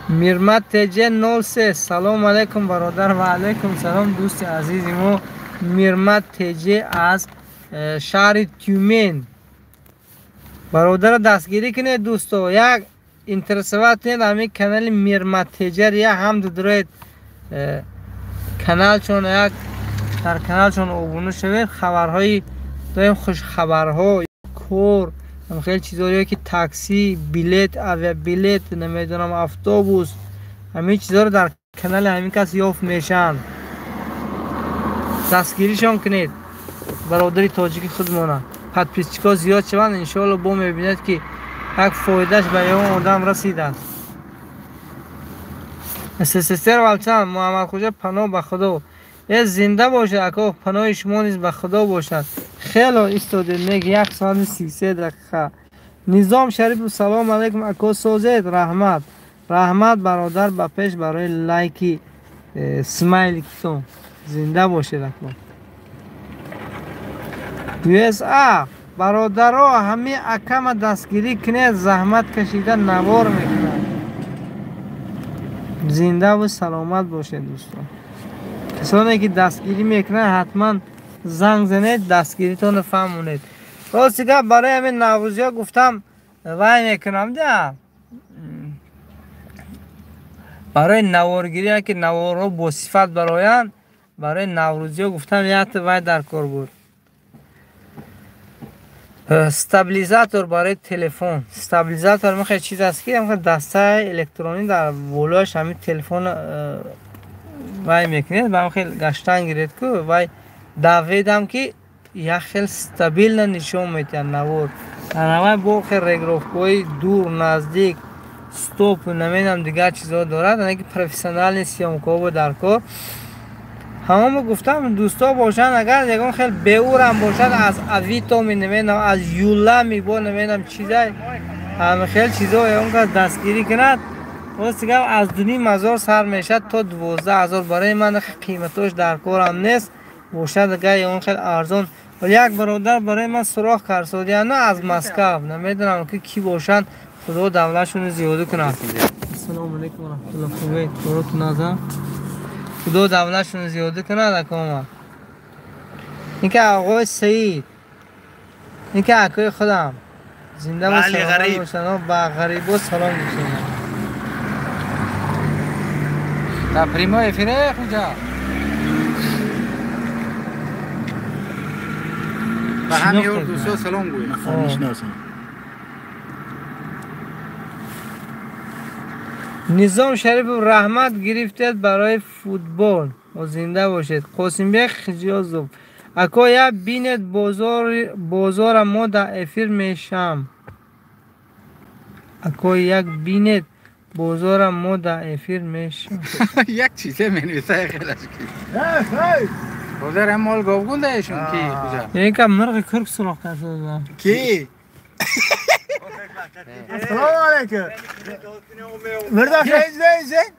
Мирмат ТЖ 03, салом алейкум бародар. Ва алейкум салом дӯсти азизи мо Мирмат ТЖ аз шаҳри Тюмен. Бародарро дастгирӣ кунед дӯсто, як интересоват кунед ҳамин канали Мирмат ТЖ, як ҳам дудроед каналчон, як дар каналчон обуна шавед. Хабарҳои доим хушхабарҳо, кор, хеле чизҳое ки такси, билет, авиабилет, намедонам автобус, ҳамин чизҳоро дар канали ҳамин кас ёфт мешаванд. Дастгиришон кунед бародари тоҷики худмона. Подписчикҳо зиёд шаванд, иншоалло бо мебинед ки як фоидааш ба ягон одам расидааст. СССР валчан Муҳаммадхӯҷа, паноҳ ба Худо. Э зинда бошад ако, паноҳи шумо низ ба Худо бошад. Хело истодед, мег 1 соати 33 дақиқа. Низом Шарипов, салом алейкум ако, созед, раҳмат. Раҳмат бародар, ба пеш барои лайки смайликитон. Зинда бошед ако. USA бародаро, ҳамин акама дастгирӣ кунед, заҳмат кашида навор мекунад. Зиндаву саломат бошед дӯстон. Касоне ки дастгирӣ мекунанд, ҳатман занг занед, дастгиритонро фаҳмонед. Рости гап, барои ҳамин наврӯзиҳо гуфтам вай мекунам да, барои наворгирӣ, ки наворҳо бо сифат бароянд, барои наврӯзиҳо гуфтам якта вай дар кор буд. Стабилизатор барои телефон. Стабилизатор мехоҳад чиз аст ки дастаи электронӣ дар болояш ҳамин телефон вай мекунед, ба ҳам хел гаштан гиред ку вай даведам ки як хел стабилно нишон метиҳад навор. Вай бо хел регировкаҳои дур, наздик, стоп намедонам дигар чизҳо дорад, ана ки профессиональный съёмкаҳо бо дар кор. Ҳамамо гуфтам дӯсто бошанд, агар ягон хел беурам бошад аз Авито ми намедонам аз Юла ми бо намедонам чизай ҳама хел чизо ягон кас дастгирӣ кунад, рост гап аз 2,5 ҳазор сар мешад то 12 000. Барои ман қиматош дар корам нест, бошад агар ягон хел арзон. Як бародар барои ман суроғ карсодиям аз Москав, намедонам ки кӣ бошанд, худо давлатшонро зиёда кунад. Ассалому алайкум ва раҳматуллоҳ. Хубед, коротун назар. Худо давлатшонро зиёда кунад акома. Ин ки оғои Саид, ин ки акои худам зинда ва саломат бошанд, ба ғарибо салом гуфтем. Дар прямой эфире хуҷа. Ба ҳамин ёр дӯсто салом гӯед. Мешиносам. Низом Шарипов, раҳмат гирифтед барои футбол, зинда бошед. Қосимбек Хиҷозов, ако я бинед бозора мо дар эфир мешам. Ако як бинед бозора мо дар эфир мешам. Як чизе менависа хелаш ки. Бозор ҳам мол говгундаешон ки хуҷа. Инка мирғи курк суроғ карда. Ки? Ассалому алайкум. Мирзо шаҳид.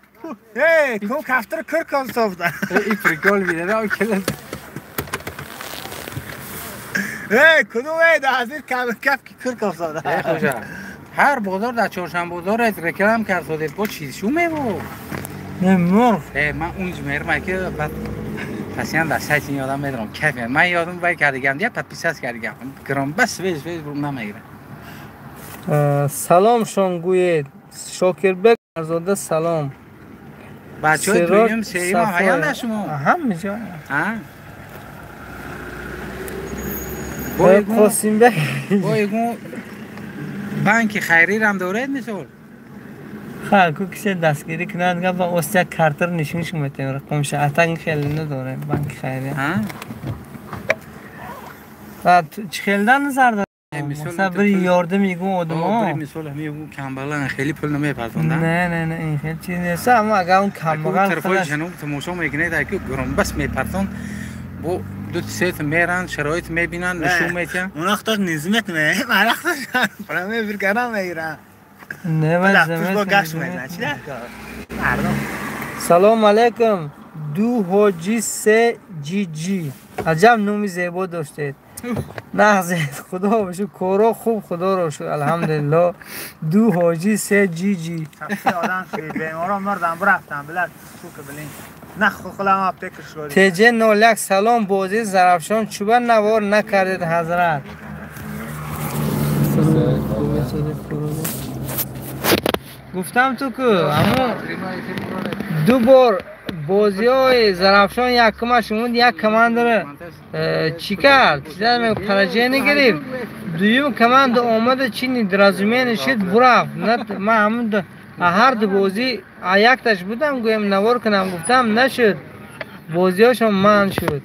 Эй, кум кафтир курк софта. И прикол видео келад. Эй, кудум эй, дазир каф ки курк софта. Эй хуҷа. Ҳар бозор дар чоршанбе бозор реклам кард содед, бо чиз шу мебу. Не мурғ. Э, ман унҷ мермай ки баъд пасиян дар сайти ин одам медорам кайф. Ман ёдам вай кардигам, дия подписать кардигам. Гром бас веж веж бурум намегирам. Салом шон гӯед. Шокирбек Арзода салом. Бачаҳои дуюм сеюм ҳам ҳаян дар шумо? Ҳама ҷо. А? Қосимбек. Бо ягон банки хайрирам доред мисол? Ха, ку кисе дастгирӣ кунад, гап ба Осия картар нишонш метем рақамша. Атан хеле надорем банки хайрия. А? Ва чӣ хелдан назар доред? Мисол бир ёрдам ягон одамо. Бир мисол ҳами ягон камбағалан хеле пул намепартонда. Не, не, не, ин хел чиз нест. Аммо агар он камбағал тарафҳои ҷануб тамошо мекунед, аки громбас мепартон, бо ду сет меран, шароит мебинанд, нишон метиҳанд. Он вақт низмет ме, ман вақт прямо эфир кардам мегирам. Не, ман бо гашт мезанам. Чӣ дар кор? Мардум. Салом алайкум. Ду ҳоҷи се ҷи ҷи. Аҷаб номи зебо доштед. Нағзед, худо бошад, коро хуб, худоро шукр, алҳамдулиллоҳ. Ду ҳоҷи се ҷи ҷи. Одам шуд, беморон мурдам, рафтам, билад, сука, блин. На хулам аптека шуд. ТЖ 01 салом, бозии Зарафшон чуба навор накардед ҳазрат. Гуфтам ту ку, аммо ду бор бозиҳои Зарафшон якумаш умуд як командаро чӣ кард? Поражение гирифт. Дуюм команда омада чи недоразумение шуд, бурафт. Ман ҳамун ҳар ду бозӣ якташ будам, гӯям навор кунам, гуфтам нашуд. Бозиҳошон манъ шуд.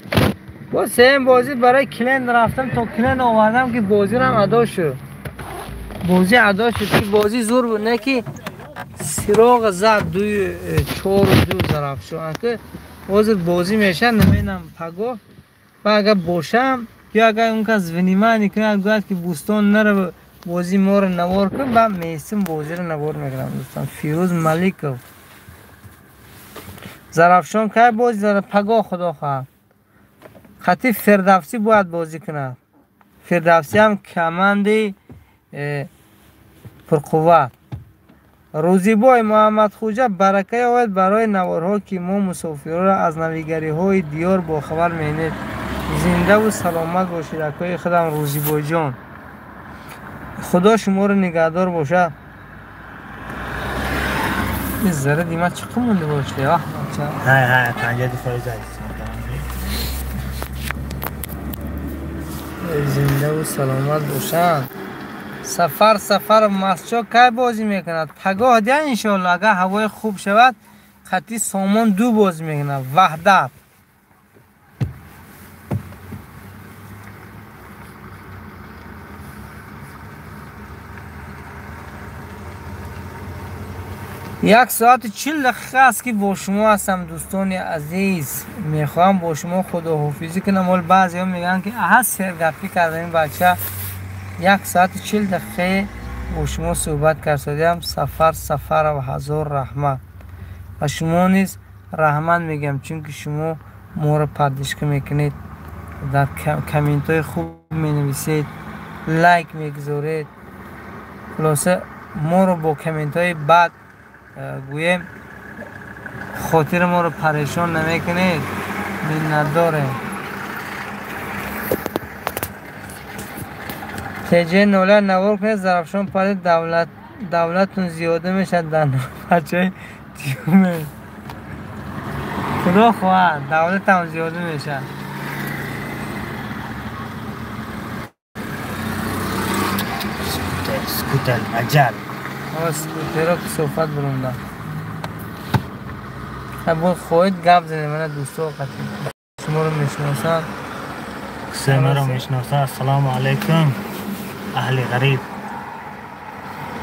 Бо сеюм бозӣ барои клиент рафтам, то клиент овардам ки бозирам адо шуд. Бозӣ адо шуд ки бозӣ зур буд, не ки сироғ зад дуи чору ду Зарафшон. Ки ҳозир бозӣ мешавад, намедонам пагоҳ ва агар бошам ё агар он кас внимание кунад, гӯяд ки Бӯстон нарав, бозии моро навор кун, ба меистим бозиро навор мекунам дӯстон. Фирӯз Маликов. Зарафшон кай бозӣ дорад? Пагоҳ худо хоҳад. Хати Фирдавсӣ бояд бозӣ кунад. Фирдавсӣ ҳам командаи пурқувват. Рӯзибой Муҳаммадхуҷа, барака ёбед барои наворҳо, ки мо мусофирро аз навигариҳои диёр бохабар менед. Зиндаву саломат бошед, акои худам Рӯзибойҷон. Худо шуморо нигаҳдор бошад. Ин зара дима чӣ қимонда бошад? Вах, бача. Ҳай, ҳай, 52% аст. Зиндаву саломат бошанд. Сафар Сафаров Масчо кай бозӣ мекунад? Пагоҳ дия иншоалло, агар ҳавои хуб шавад, хати Сомон 2 бозӣ мекунад. Ваҳдат. Як соату 40 дақиқа аст ки бо шумо ҳастам, дӯстони азиз. Мехоҳам бо шумо худоҳофизӣ кунам. Ҳол баъзеҳо мегӯянд ки аҳа сергапӣ карда ин бача. 1 соату 40 дақиқа бо шумо суҳбат кардам. Сафар Сафаров, ҳазор раҳмат. Ва шумо низ раҳмат мегӯям, чунки шумо моро поддержка мекунед, дар комментҳои хуб менависед, лайк мегузоред. Хулоса моро бо комментҳои бад гӯем хотири моро парешон намекунед. Миннатдорем. ТЖ 01 навор кунед, Зарафшон пари давлатун зиёда мешавад дар бачаи тиюме. Худо хоҳад давлатам зиёда мешавад. Скутер, аҷал. Скутеро кисофат бурунда. Бо хоҳед гап занед, мана дӯсто қатъи шуморо мешиносанд. Кисе маро мешиносанд. Ассалому алайкум, аҳли ғариб.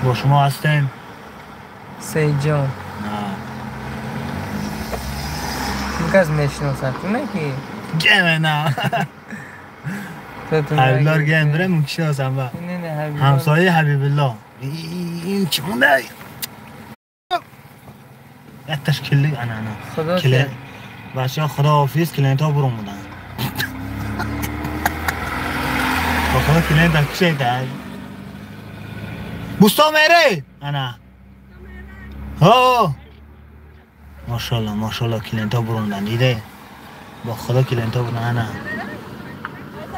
Бо шумо ҳастем. Сейҷон. Кас мешиносад, ту не ки? Геме на. Ҳабибулло гем бирем, мешиносам ба. Ҳамсояи Ҳабибулло. Ин чӣ монда? Як ташкилли ана ана. Бачаҳо худоҳофиз, клиентҳо бурун буданд. Бо худо клиент кушед. Бусто мере? Ана. Ҳо. Машалло, машалло, клиентҳо бурундан, диде? Бо худо клиентҳо бурун, ана.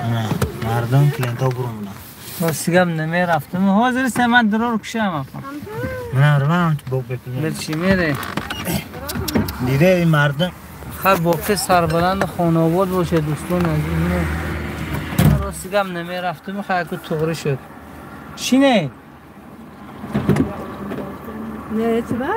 Ана, мардум клиентҳо бурун буданд. Рости гап намерафтам. Ҳозир се ман дурор кушам. Ман бо бепул. Чӣ мере? Диде ин мардум. Хай боқи сарбаланд хонаобод бошед, дӯстони азиз. Рости гап намерафтам, хай ку туғри шуд. Чӣ не? Не, чӣ ба?